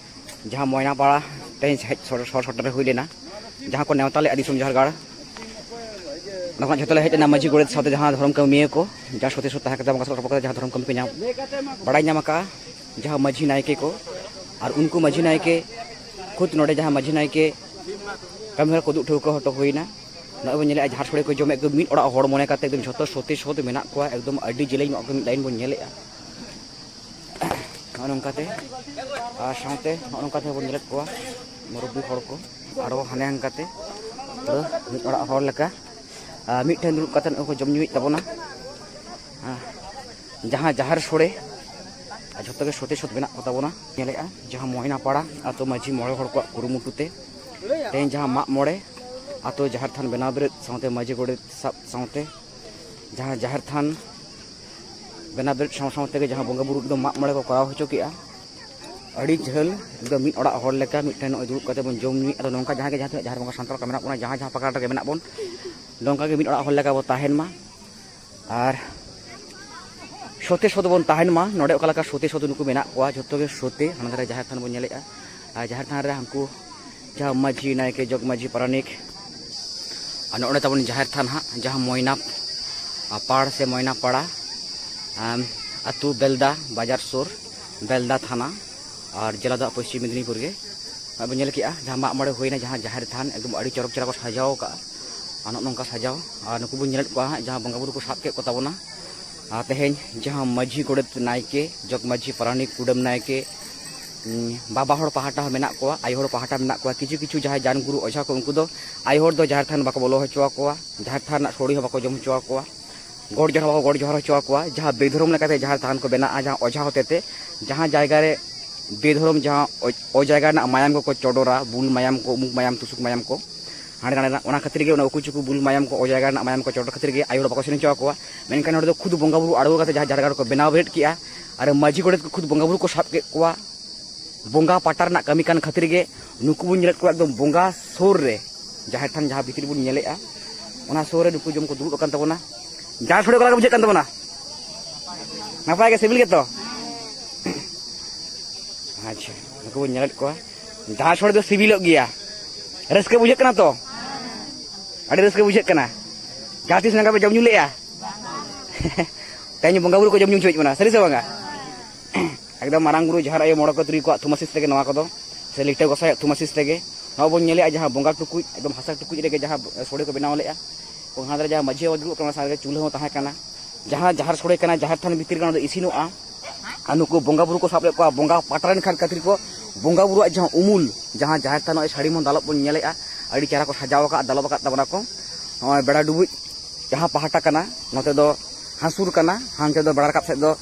ᱡᱟᱦᱟᱸ ᱢᱚᱭᱱᱟᱯᱟᱲᱟ ᱛᱮᱦᱮᱧ ᱦᱮᱡ ᱥᱚᱨ-, ᱥᱚᱨ ᱥᱮᱴᱮᱨ ᱦᱩᱭ ᱞᱮᱱᱟ, ᱡᱟᱦᱟᱸ ᱠᱚ ᱱᱮᱣᱛᱟ ᱞᱮᱫᱼᱟ ᱫᱤᱥᱚᱢ ᱡᱟᱦᱮᱨ ᱜᱟᱲ᱾ ᱚᱱᱟ ᱠᱷᱚᱱᱟᱜ ᱡᱷᱚᱛᱚ ᱞᱮ ᱦᱮᱡ ᱮᱱᱟ ᱢᱟᱹᱡᱷᱤ ᱜᱚᱰᱮᱛ ᱥᱟᱶᱛᱮ ᱡᱟᱦᱟᱸ ᱫᱷᱚᱨᱚᱢ ᱠᱟᱹᱢᱤᱭᱟᱹ ᱠᱚ, ᱡᱟᱦᱟᱸ ᱥᱚᱛᱮ ᱥᱚᱛ ᱛᱟᱦᱮᱸ ᱠᱟᱛᱮ ᱵᱚᱸᱜᱟ ᱥᱟᱞᱟᱜ ᱨᱚᱯᱚᱲ ᱠᱟᱛᱮ ᱡᱟᱦᱟᱸ ᱫᱷᱚᱨᱚᱢ ᱠᱟᱹᱢᱤ ᱠᱚ ᱧᱟᱢ, ᱵᱟᱲᱟᱭ ᱧᱟᱢ ᱟᱠᱟᱫᱼᱟ, ᱡᱟᱦᱟᱸ ᱢᱟᱹᱡᱷᱤ ᱱᱟᱭᱠᱮ ᱠᱚ ᱟᱨ ᱩᱱᱠᱩ ᱢᱟᱹᱡᱷᱤ ᱱᱟᱭᱠᱮ ᱠᱷᱩᱫ ᱱᱚᱰᱮ ᱡᱟᱦᱟᱸ ᱢᱟᱹᱡᱷᱤ ᱱᱟᱭᱠᱮ ᱠᱟᱹᱢᱤ ᱦᱚᱨᱟ ᱠᱚ ᱩᱫᱩᱜ ᱴᱷᱟᱹᱣᱠᱟᱹ ᱦᱚᱴᱚ ᱦᱩᱭᱱᱟ᱾ ᱱᱚᱜᱼᱚᱭ ᱵᱚᱱ ᱧᱮᱞᱮᱫᱼᱟ, ᱡᱟᱦᱟᱸ ᱥᱳᱲᱮ ᱠᱚ ᱡᱚᱢᱮᱫ ᱠᱚ ᱢᱤᱫ ᱚᱲᱟᱜ ᱦᱚᱲ ᱢᱚᱱᱮ ᱠᱟᱛᱮ ᱮᱠᱫᱚᱢ ᱡᱷᱚᱛᱚ ᱥᱚᱛᱮ ᱥᱚᱛ ᱢᱮᱱᱟᱜ ᱠᱚᱣᱟ, ᱮᱠᱫᱚᱢ ᱟᱹᱰᱤ ᱡᱮᱞᱮᱧ ᱧᱚᱜ ᱠᱚ ᱢᱤᱫ ᱞᱟᱭᱤᱱ ᱵᱚᱱ ᱧᱮᱞᱮᱫᱼᱟ᱾ ᱱᱚᱜᱼᱚ ᱱᱚᱝᱠᱟᱛᱮ, ᱟᱨ ᱥᱟᱶᱛᱮ ᱱᱚᱜᱼᱚ ᱱᱚᱝᱠᱟᱛᱮ ᱵᱚᱱ ᱧᱮᱞᱮᱫ ᱠᱚᱣᱟ ᱢᱩᱨᱩᱵᱵᱤ ᱦᱚᱲ ᱠᱚ, ᱟᱨᱚ ᱦᱟᱱᱮ ᱦᱟᱝᱠᱟᱛᱮ ᱯᱩᱨᱟᱹ ᱢᱤᱫ ᱚᱲᱟᱜ ᱦᱚᱲ ᱞᱮᱠᱟ, ᱟᱨ ᱢᱤᱫ ᱴᱷᱮᱱ ᱫᱩᱲᱩᱵ ᱠᱟᱛᱮ ᱱᱚᱜᱼᱚᱭ ᱠᱚ ᱡᱚᱢ ᱧᱩᱭᱮᱫ ᱛᱟᱵᱚᱱᱟ᱾ ᱟᱨ ᱡᱟᱦᱟᱸ ᱡᱟᱦᱮᱨ ᱥᱳᱲᱮ, ᱟᱨ ᱡᱷᱚᱛᱚ ᱜᱮ ᱥᱚᱛᱮ ᱥᱚᱛ ᱢᱮᱱᱟᱜ ᱠᱚ ᱛᱟᱵᱚᱱᱟ᱾ ᱧᱮᱞᱮᱫᱼᱟ, ᱡᱟᱦᱟᱸ ᱢᱚᱭᱱᱟᱯᱟᱲᱟ ᱟᱛᱳ ᱢᱟᱹᱡᱷᱤ ᱢᱚᱬᱮ ᱦᱚᱲ ᱠᱚᱣᱟᱜ ᱠᱩᱨᱩᱢᱩᱴᱩ ᱛᱮ ᱛᱮᱦᱮᱧ ᱡᱟᱦᱟᱸ ᱢᱟᱜ ᱢᱚᱬᱮ ᱟᱛᱳ ᱡᱟᱦᱮᱨ ᱛᱷᱟᱱ ᱵᱮᱱᱟᱣ ᱵᱮᱨᱮᱫ ᱥᱟᱶᱛᱮ ᱢᱟᱹᱡᱷᱤ ᱜᱚᱰᱮᱛ ᱥᱟᱵ ᱥᱟᱶᱛᱮ ᱡᱟᱦᱟᱸ ᱡᱟᱦᱮᱨ ᱛᱷᱟᱱ ᱵᱮᱱᱟᱣ ᱵᱮᱨᱮᱫ ᱥᱟᱶ ᱥᱟᱶ ᱛᱮᱜᱮ ᱡᱟᱦᱟᱸ ᱵᱚᱸᱜᱟ ᱵᱩᱨᱩ ᱮᱠᱫᱚᱢ ᱢᱟᱜ ᱢᱚᱬᱮ ᱠᱚ ᱠᱚᱨᱟᱣ ᱦᱚᱪᱚ ᱠᱮᱜᱼᱟ, ᱟᱹᱰᱤ ᱡᱷᱟᱹᱞ, ᱮᱠᱫᱚᱢ ᱢᱤᱫ ᱚᱲᱟᱜ ᱦᱚᱲ ᱞᱮᱠᱟ ᱢᱤᱫᱴᱷᱮᱱ ᱱᱚᱜᱼᱚᱭ ᱫᱩᱲᱩᱵ ᱠᱟᱛᱮ ᱵᱚᱱ ᱡᱚᱢ ᱧᱩᱭᱮᱫ᱾ ᱟᱫᱚ ᱱᱚᱝᱠᱟ ᱡᱟᱦᱟᱸ ᱜᱮ ᱡᱟᱦᱟᱸ ᱛᱤᱱᱟᱹᱜ ᱡᱟᱦᱮᱨ ᱵᱚᱸᱜᱟ ᱥᱟᱱᱛᱟᱲ ᱠᱚ ᱢᱮᱱᱟᱜ ᱵᱚᱱᱟ, ᱡᱟᱦᱟᱸ ᱡᱟᱦᱟᱸ ᱯᱟᱠᱟᱲ ᱨᱮᱜᱮ ᱢᱮᱱᱟᱜ ᱵᱚᱱ, ᱱᱚᱝᱠᱟ ᱜᱮ ᱢᱤᱫ ᱚᱲᱟᱜ ᱦᱚᱲ ᱞᱮᱠᱟ ᱵᱚ ᱛᱟᱦᱮᱱ ᱢᱟ᱾ ᱟᱨ ᱥᱚᱛᱮ ᱥᱚᱛ ᱵᱚᱱ ᱛᱟᱦᱮᱱ ᱢᱟ᱾ ᱱᱚᱰᱮ ᱚᱠᱟ ᱞᱮᱠᱟ ᱥᱚᱛᱮ ᱥᱚᱛ ᱱᱩᱠᱩ ᱢᱮᱱᱟᱜ ᱠᱚᱣᱟ, ᱡᱷᱚᱛᱚ ᱜᱮ ᱥᱚᱛᱮ᱾ ᱦᱟᱱᱟ ᱫᱷᱟᱨᱮ ᱡᱟᱦᱮᱨ ᱛᱷᱟᱱ ᱵᱚᱱ ᱧᱮᱞᱮᱫᱼᱟ, ᱟᱨ ᱡᱟᱦᱮᱨ ᱛᱷᱟᱱ ᱨᱮ ᱦᱟᱱᱠᱩ ᱡᱟᱦᱟᱸ ᱢᱟᱹᱡᱷᱤ, ᱱᱟᱭᱠᱮ, ᱡᱚᱜᱽ ᱢᱟᱹᱡᱷᱤ, ᱯᱟᱨᱟᱱᱤᱠ, ᱟᱨ ᱱᱚᱜᱼᱚᱭ ᱛᱟᱵᱚᱱ ᱡᱟᱦᱮᱨ ᱛᱷᱟᱱ ᱦᱟᱸᱜ, ᱡᱟᱦᱟᱸ ᱢᱚᱭᱱᱟ ᱯᱟᱲ ᱥᱮ ᱢᱚᱭᱱᱟ ᱯᱟᱲᱟ, ᱟᱢ, ᱟᱹᱛᱩ ᱵᱮᱞᱫᱟ ᱵᱟᱡᱟᱨ ᱥᱩᱨ, ᱵᱮᱞᱫᱟ ᱛᱷᱟᱱᱟ᱾ ᱟᱨ ᱡᱮᱞᱟ ᱫᱚ ᱦᱟᱸᱜ ᱯᱚᱥᱪᱤᱢ ᱢᱮᱫᱽᱱᱤᱯᱩᱨ ᱜᱮ᱾ ᱱᱚᱜᱼᱚᱭ ᱵᱚᱱ ᱧᱮᱞ ᱠᱮᱜᱼᱟ, ᱡᱟᱦᱟᱸ ᱢᱟᱜ ᱢᱚᱬᱮ ᱦᱩᱭᱱᱟ, ᱡᱟᱦᱟᱸ ᱡᱟᱦᱮᱨ ᱛᱷᱟᱱ ᱮᱠᱫᱚᱢ ᱟᱹᱰᱤ ᱪᱚᱨᱚᱠ ᱪᱮᱦᱨᱟ ᱠᱚ ᱥᱟᱡᱟᱣ ᱠᱟᱜᱼᱟ᱾ ᱟᱨ ᱱᱚᱜᱼᱚ ᱱᱚᱝᱠᱟ ᱥᱟᱡᱟᱣ, ᱟᱨ ᱱᱩᱠᱩ ᱵᱚᱱ ᱧᱮᱞᱮᱫ ᱠᱚᱣᱟ ᱦᱟᱸᱜ, ᱡᱟᱦᱟᱸ ᱵᱚᱸᱜᱟ ᱵᱩᱨᱩ ᱠᱚ ᱥᱟᱵ ᱠᱮᱫ ᱠᱚ ᱛᱟᱵᱚᱱᱟ᱾ ᱟᱨ ᱛᱮᱦᱮᱧ ᱡᱟᱦᱟᱸ ᱢᱟᱹᱡᱷᱤ, ᱜᱚᱰᱮᱛ, ᱱᱟᱭᱠᱮ, ᱡᱚᱜᱽ ᱢᱟᱹᱡᱷᱤ, ᱯᱟᱨᱟᱱᱤᱠ, ᱠᱩᱰᱟᱹᱢ ᱱᱟᱭᱠᱮ, ᱩᱸ, ᱵᱟᱵᱟ ᱦᱚᱲ ᱯᱟᱦᱴᱟ ᱦᱚᱸ ᱢᱮᱱᱟᱜ ᱠᱚᱣᱟ, ᱟᱭᱳ ᱦᱚᱲ ᱯᱟᱦᱴᱟ ᱢᱮᱱᱟᱜ ᱠᱚᱣᱟ, ᱠᱤᱪᱷᱩ ᱠᱤᱪᱷᱩ ᱡᱟᱦᱟᱸᱭ ᱡᱟᱱ ᱜᱩᱨᱩ ᱚᱡᱷᱟ ᱠᱚ, ᱩᱱᱠᱩ ᱫᱚ ᱟᱭᱳ ᱦᱚᱲ ᱫᱚ ᱡᱟᱦᱮᱨ ᱛᱷᱟᱱ ᱵᱟᱠᱚ ᱵᱚᱞᱚ ᱦᱚᱪᱚ ᱟᱠᱚᱣᱟ, ᱡᱟᱦᱮᱨ ᱛᱷᱟᱱ ᱨᱮᱱᱟᱜ ᱥᱳᱲᱮ ᱦᱚᱸ ᱵᱟᱠᱚ ᱡᱚᱢ ᱦᱚᱪᱚ ᱟᱠᱚᱣᱟ, ᱜᱚᱰ ᱡᱚᱦᱟᱨ ᱦᱚᱸ ᱵᱟᱠᱚ ᱜᱚᱰ ᱡᱚᱦᱟᱨ ᱦᱚᱪᱚ ᱟᱠᱚᱣᱟ᱾ ᱡᱟᱦᱟᱸ ᱵᱮᱫᱷᱚᱨᱚᱢ ᱞᱮᱠᱟᱛᱮ ᱡᱟᱦᱮᱨ ᱛᱷᱟᱱ ᱠᱚ ᱵᱮᱱᱟᱜᱼᱟ, ᱡᱟᱦᱟᱸ ᱚᱡᱷᱟ ᱦᱚᱛᱮᱛᱮ, ᱡᱟᱦᱟᱸ ᱡᱟᱭᱜᱟ ᱨᱮ ᱵᱮᱫᱷᱚᱨᱚᱢ, ᱡᱟᱦᱟᱸ ᱚ-, ᱚᱡᱟᱭᱜᱟ ᱨᱮᱱᱟᱜ ᱢᱟᱭᱟᱢ ᱠᱚᱠᱚ ᱪᱚᱰᱚᱨᱟ, ᱵᱩᱞ ᱢᱟᱭᱟᱢ ᱠᱚ, ᱩᱢᱩᱠ ᱢᱟᱭᱟᱢ, ᱛᱩᱥᱩᱠ ᱢᱟᱭᱟᱢ ᱠᱚ, ᱦᱟᱸᱰᱮ ᱱᱟᱰᱮ ᱨᱮᱱᱟᱜ, ᱚᱱᱟ ᱠᱷᱟᱹᱛᱤᱨ ᱜᱮ, ᱚᱱᱟ ᱩᱠᱩ ᱪᱩᱠᱩ ᱵᱩᱞ ᱢᱟᱭᱟᱢ ᱠᱚ, ᱚᱡᱟᱭᱜᱟ ᱨᱮᱱᱟᱜ ᱢᱟᱭᱟᱢ ᱠᱚ ᱪᱚᱰᱚᱨ ᱠᱷᱟᱹᱛᱤᱨ ᱜᱮ ᱟᱭᱳ ᱦᱚᱲ ᱵᱟᱠᱚ ᱥᱮᱱ ᱦᱚᱪᱚ ᱟᱠᱚᱣᱟ᱾ ᱢᱮᱱᱠᱷᱟᱱ ᱱᱚᱰᱮ ᱫᱚ ᱠᱷᱩᱫ ᱵᱚᱸᱜᱟ ᱵᱩᱨᱩ ᱟᱬᱜᱚ ᱠᱟᱛᱮ ᱡᱟᱦᱟᱸ ᱡᱟᱦᱮᱨ ᱜᱟᱲ ᱠᱚ ᱵᱮᱱᱟᱣ ᱵᱮᱨᱮᱫ ᱠᱮᱜᱼᱟ, ᱟᱨ ᱢᱟᱹᱡᱷᱤ ᱜᱚᱰᱮᱛ ᱠᱚ ᱠᱷᱩᱫ ᱵᱚᱸᱜᱟ ᱵᱩᱨᱩ ᱠᱚ ᱥᱟᱵ ᱠᱮᱫ ᱠᱚᱣᱟ᱾ ᱵᱚᱸᱜᱟ ᱯᱟᱴᱟ ᱨᱮᱱᱟᱜ ᱠᱟᱹᱢᱤ ᱠᱟᱱ ᱠᱷᱟᱹᱛᱤᱨ ᱜᱮ ᱱᱩᱠᱩ ᱵᱚᱱ ᱧᱮᱞᱮᱫ ᱠᱚᱣᱟ ᱮᱠᱫᱚᱢ ᱵᱚᱸᱜᱟ ᱥᱩᱨ ᱨᱮ, ᱡᱟᱦᱮᱨ ᱛᱷᱟᱱ ᱡᱟᱦᱟᱸ ᱵᱷᱤᱛᱤᱨ ᱵᱚᱱ ᱧᱮᱞᱮᱫᱼᱟ, ᱚᱱᱟ ᱥᱩᱨ ᱨᱮ ᱱᱩᱠᱩ ᱡᱚᱢ ᱠᱚ ᱫᱩᱲᱩᱵ ᱟᱠᱟᱱ ᱛᱟᱵᱚᱱᱟ᱾ ᱡᱟᱦᱟᱸ ᱥᱳᱲᱮ ᱚᱠᱟ ᱞᱮᱠᱟ ᱵᱩᱡᱷᱟᱹᱜ ᱠᱟᱱ ᱛᱟᱵᱚᱱᱟ? ᱱᱟᱯᱟᱭ ᱜᱮ, ᱥᱤᱵᱤᱞ ᱜᱮᱛᱚ? ᱟᱪᱪᱷᱟ, ᱱᱩᱠᱩ ᱵᱚᱱ ᱧᱮᱞᱮᱫ ᱠᱚᱣᱟ, ᱡᱟᱦᱟᱸ ᱥᱳᱲᱮ ᱫᱚ ᱥᱤᱵᱤᱞᱚᱜ ᱜᱮᱭᱟ᱾ ᱨᱟᱹᱥᱠᱟᱹ ᱵᱩᱡᱷᱟᱹᱜ ᱠᱟᱱᱟ ᱛᱚ? ᱟᱹᱰᱤ ᱨᱟᱹᱥᱠᱟᱹ ᱵᱩᱡᱷᱟᱹᱜ ᱠᱟᱱᱟ᱾ ᱡᱟᱦᱟᱸ ᱛᱤᱥ ᱱᱚᱝᱠᱟ ᱯᱮ ᱡᱚᱢ ᱧᱩ ᱞᱮᱜᱼᱟ? ᱛᱮᱦᱮᱧ ᱵᱚᱸᱜᱟ ᱵᱩᱨᱩ ᱠᱚ ᱡᱚᱢ ᱧᱩ ᱦᱚᱪᱚᱭᱮᱫ ᱵᱚᱱᱟ, ᱥᱟᱹᱨᱤ ᱥᱮ ᱵᱟᱝᱟ? ᱮᱠᱫᱚᱢ ᱢᱟᱨᱟᱝ ᱵᱩᱨᱩ, ᱡᱟᱦᱮᱨ ᱟᱭᱳ, ᱢᱚᱬᱮ ᱠᱚ ᱛᱩᱨᱩᱭ ᱠᱚᱣᱟᱜ ᱛᱷᱩᱢ ᱟᱥᱤᱥ ᱛᱮᱜᱮ ᱱᱚᱣᱟ ᱠᱚᱫᱚ, ᱥᱮ ᱞᱤᱴᱟᱹ ᱜᱚᱸᱥᱟᱭᱟᱜ ᱛᱷᱩᱢ ᱟᱥᱤᱥ ᱛᱮᱜᱮ᱾ ᱱᱚᱣᱟ ᱵᱚᱱ ᱧᱮᱞᱮᱜᱼᱟ, ᱡᱟᱦᱟᱸ ᱵᱚᱸᱜᱟ ᱴᱩᱠᱩᱡ, ᱮᱠᱫᱚᱢ ᱦᱟᱥᱟ ᱴᱩᱠᱩᱡ ᱨᱮᱜᱮ ᱡᱟᱦᱟᱸ ᱥᱳᱲᱮ ᱠᱚ ᱵᱮᱱᱟᱣ ᱞᱮᱜᱼᱟ, ᱚᱱᱟ ᱨᱮ ᱡᱟᱦᱟᱸ ᱢᱟᱹᱡᱷᱤ ᱵᱟᱵᱟ ᱫᱩᱲᱩᱵ ᱠᱟᱱᱟ, ᱚᱱᱟ ᱥᱟᱶ ᱨᱮᱜᱮ ᱪᱩᱞᱦᱟᱹ ᱦᱚᱸ ᱛᱟᱦᱮᱸ ᱠᱟᱱᱟ᱾ ᱡᱟᱦᱟᱸ ᱡᱟᱦᱮᱨ ᱥᱳᱲᱮ ᱠᱟᱱᱟ, ᱡᱟᱦᱮᱨ ᱛᱷᱟᱱ ᱵᱷᱤᱛᱤᱨ ᱨᱮ ᱚᱱᱟ ᱫᱚ ᱤᱥᱤᱱᱚᱜᱼᱟ᱾ ᱟᱨ ᱱᱩᱠᱩ ᱵᱚᱸᱜᱟ ᱵᱩᱨᱩ ᱠᱚ ᱥᱟᱵ ᱞᱮᱫ ᱠᱚᱣᱟ, ᱵᱚᱸᱜᱟ ᱯᱟᱴᱟ ᱨᱮᱱ ᱠᱷᱟᱱ ᱠᱷᱟᱹᱛᱤᱨ ᱠᱚ, ᱵᱚᱸᱜᱟ ᱵᱩᱨᱩᱣᱟᱜ ᱡᱟᱦᱟᱸ ᱩᱢᱩᱞ, ᱡᱟᱦᱟᱸ ᱡᱟᱦᱮᱨ ᱛᱷᱟᱱ ᱱᱚᱜᱼᱚᱭ ᱥᱟᱹᱲᱤᱢ ᱵᱚᱱ ᱫᱟᱞᱚᱵ ᱵᱚᱱ ᱧᱮᱞᱮᱜᱼᱟ, ᱟᱹᱰᱤ ᱪᱮᱦᱨᱟ ᱠᱚ ᱥᱟᱡᱟᱣ ᱟᱠᱟᱫ, ᱫᱟᱞᱚᱵ ᱟᱠᱟᱫ ᱛᱟᱵᱚᱱᱟ ᱠᱚ᱾ ᱱᱚᱜᱼᱚᱭ ᱵᱮᱲᱟ ᱰᱩᱵᱩᱡ ᱡᱟᱦᱟᱸ ᱯᱟᱦᱴᱟ ᱠᱟᱱᱟ, ᱱᱚᱛᱮ ᱫᱚ ᱦᱟᱹᱥᱩᱨ ᱠᱟᱱᱟ, ᱦᱟᱱᱛᱮ ᱫᱚ ᱵᱮᱲᱟ ᱨᱟᱠᱟᱵ ᱥᱮᱫ ᱫᱚ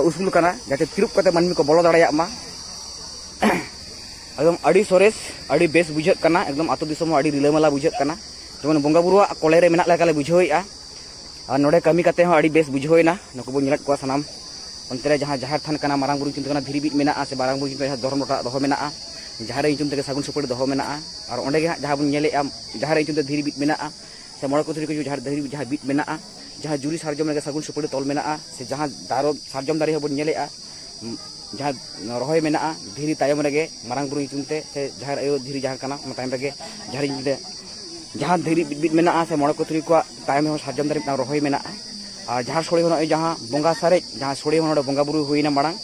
ᱩᱥᱩᱞ ᱠᱟᱱᱟ, ᱡᱟᱛᱮ ᱛᱤᱨᱩᱵ ᱠᱟᱛᱮ ᱢᱟᱹᱱᱢᱤ ᱠᱚ ᱵᱚᱞᱚ ᱫᱟᱲᱮᱭᱟᱜ ᱢᱟ᱾ ᱮᱠᱫᱚᱢ ᱟᱹᱰᱤ ᱥᱚᱨᱮᱥ, ᱟᱹᱰᱤ ᱵᱮᱥ ᱵᱩᱡᱷᱟᱹᱜ ᱠᱟᱱᱟ᱾ ᱮᱠᱫᱚᱢ ᱟᱹᱛᱩ ᱫᱤᱥᱚᱢ ᱦᱚᱸ ᱟᱹᱰᱤ ᱨᱤᱞᱟᱹᱢᱟᱞᱟ ᱵᱩᱡᱷᱟᱹᱜ ᱠᱟᱱᱟ, ᱡᱮᱢᱚᱱ ᱵᱚᱸᱜᱟ ᱵᱩᱨᱩᱣᱟᱜ ᱠᱚᱞᱮ ᱨᱮ ᱢᱮᱱᱟᱜ ᱞᱮᱠᱟᱞᱮ ᱵᱩᱡᱷᱟᱹᱣᱮᱫᱼᱟ᱾ ᱟᱨ ᱱᱚᱰᱮ ᱠᱟᱹᱢᱤ ᱠᱟᱛᱮ ᱦᱚᱸ ᱟᱹᱰᱤ ᱵᱮᱥ ᱵᱩᱡᱷᱟᱹᱣ ᱮᱱᱟ᱾ ᱱᱩᱠᱩ ᱵᱚᱱ ᱧᱮᱞᱮᱫ ᱠᱚᱣᱟ ᱥᱟᱱᱟᱢ ᱚᱱᱛᱮ ᱨᱮ ᱡᱟᱦᱟᱸ ᱡᱟᱦᱮᱨ ᱛᱷᱟᱱ ᱠᱟᱱᱟ, ᱢᱟᱨᱟᱝ ᱵᱩᱨᱩ ᱧᱩᱛᱩᱢ ᱛᱮ ᱠᱟᱱᱟ, ᱫᱷᱤᱨᱤ ᱵᱤᱫ ᱢᱮᱱᱟᱜᱼᱟ, ᱥᱮ ᱢᱟᱨᱟᱝ ᱵᱩᱨᱩ ᱧᱩᱛᱩᱢ ᱛᱮ ᱡᱟᱦᱟᱸ ᱫᱷᱚᱨᱚᱢ ᱞᱚᱴᱟ ᱫᱚᱦᱚ ᱢᱮᱱᱟᱜᱼᱟ, ᱡᱟᱦᱮᱨ ᱧᱩᱛᱩᱢ ᱛᱮᱜᱮ ᱥᱟᱹᱜᱩᱱ ᱥᱩᱯᱟᱹᱲᱤ ᱫᱚᱦᱚ ᱢᱮᱱᱟᱜᱼᱟ, ᱟᱨ ᱚᱸᱰᱮ ᱜᱮ ᱦᱟᱸᱜ ᱡᱟᱦᱟᱸ ᱵᱚᱱ ᱧᱮᱞᱮᱫᱼᱟ, ᱡᱟᱦᱮᱨ ᱧᱩᱛᱩᱢ ᱛᱮ ᱫᱷᱤᱨᱤ ᱵᱤᱫ ᱢᱮᱱᱟᱜᱼᱟ, ᱥᱮ ᱢᱚᱬᱮ ᱠᱚ ᱛᱩᱨᱩᱭ ᱠᱚ ᱡᱟᱦᱮᱨ ᱫᱷᱤᱨᱤ ᱡᱟᱦᱟᱸ ᱵᱤᱫ ᱢᱮᱱᱟᱜᱼᱟ, ᱡᱟᱦᱟᱸ ᱡᱩᱨᱤ ᱥᱟᱨᱡᱚᱢ ᱨᱮᱜᱮ ᱥᱟᱹᱜᱩᱱ ᱥᱩᱯᱟᱹᱲᱤ ᱛᱚᱞ ᱢᱮᱱᱟᱜᱼᱟ, ᱥᱮ ᱡᱟᱦᱟᱸ ᱫᱟᱨᱚ ᱥᱟᱨᱡᱚᱢ ᱫᱟᱨᱮ ᱦᱚᱸᱵᱚᱱ ᱧᱮᱞᱮᱫᱼᱟ, ᱡᱟᱦᱟᱸ ᱨᱚᱦᱚᱭ ᱢᱮᱱᱟᱜᱼᱟ ᱫᱷᱤᱨᱤ ᱛᱟᱭᱚᱢ ᱨᱮᱜᱮ ᱢᱟᱨᱟᱝ ᱵᱩᱨᱩ ᱧᱩᱛᱩᱢ ᱛᱮ, ᱥᱮ ᱡᱟᱦᱮᱨ ᱟᱭᱳ ᱫᱷᱤᱨᱤ ᱡᱟᱦᱟᱸ ᱠᱟᱱᱟ, ᱚᱱᱟ ᱛᱟᱭᱚᱢ ᱨᱮᱜᱮ ᱡᱟᱦᱟᱸ ᱧᱩᱛᱩᱢ ᱛᱮ ᱡᱟᱦᱟᱸ ᱫᱷᱤᱨᱤ ᱵᱤᱫ ᱵᱤᱫ ᱢᱮᱱᱟᱜᱼᱟ, ᱥᱮ ᱢᱚᱬᱮ ᱠᱚ ᱛᱩᱨᱩᱭ ᱠᱚᱣᱟᱜ ᱛᱟᱭᱚᱢ ᱨᱮᱦᱚᱸ ᱥᱟᱨᱡᱚᱢ ᱫᱟᱨᱮ ᱢᱤᱫᱴᱟᱝ ᱨᱚᱦᱚᱭ ᱢᱮᱱᱟᱜᱼᱟ᱾ ᱟᱨ ᱡᱟᱦᱟᱸ ᱥᱳᱲᱮ ᱦᱚᱸ ᱱᱚᱜᱼᱚᱭ ᱡᱟᱦᱟᱸ ᱵᱚᱸᱜᱟ ᱥᱟᱨᱮᱡ, ᱡᱟᱦᱟᱸ ᱥᱳᱲᱮ ᱦᱚᱸ ᱱᱚᱰᱮ ᱵᱚᱸᱜᱟ ᱵᱩᱨᱩ ᱦᱩᱭᱱᱟ ᱢᱟᱲᱟᱝ,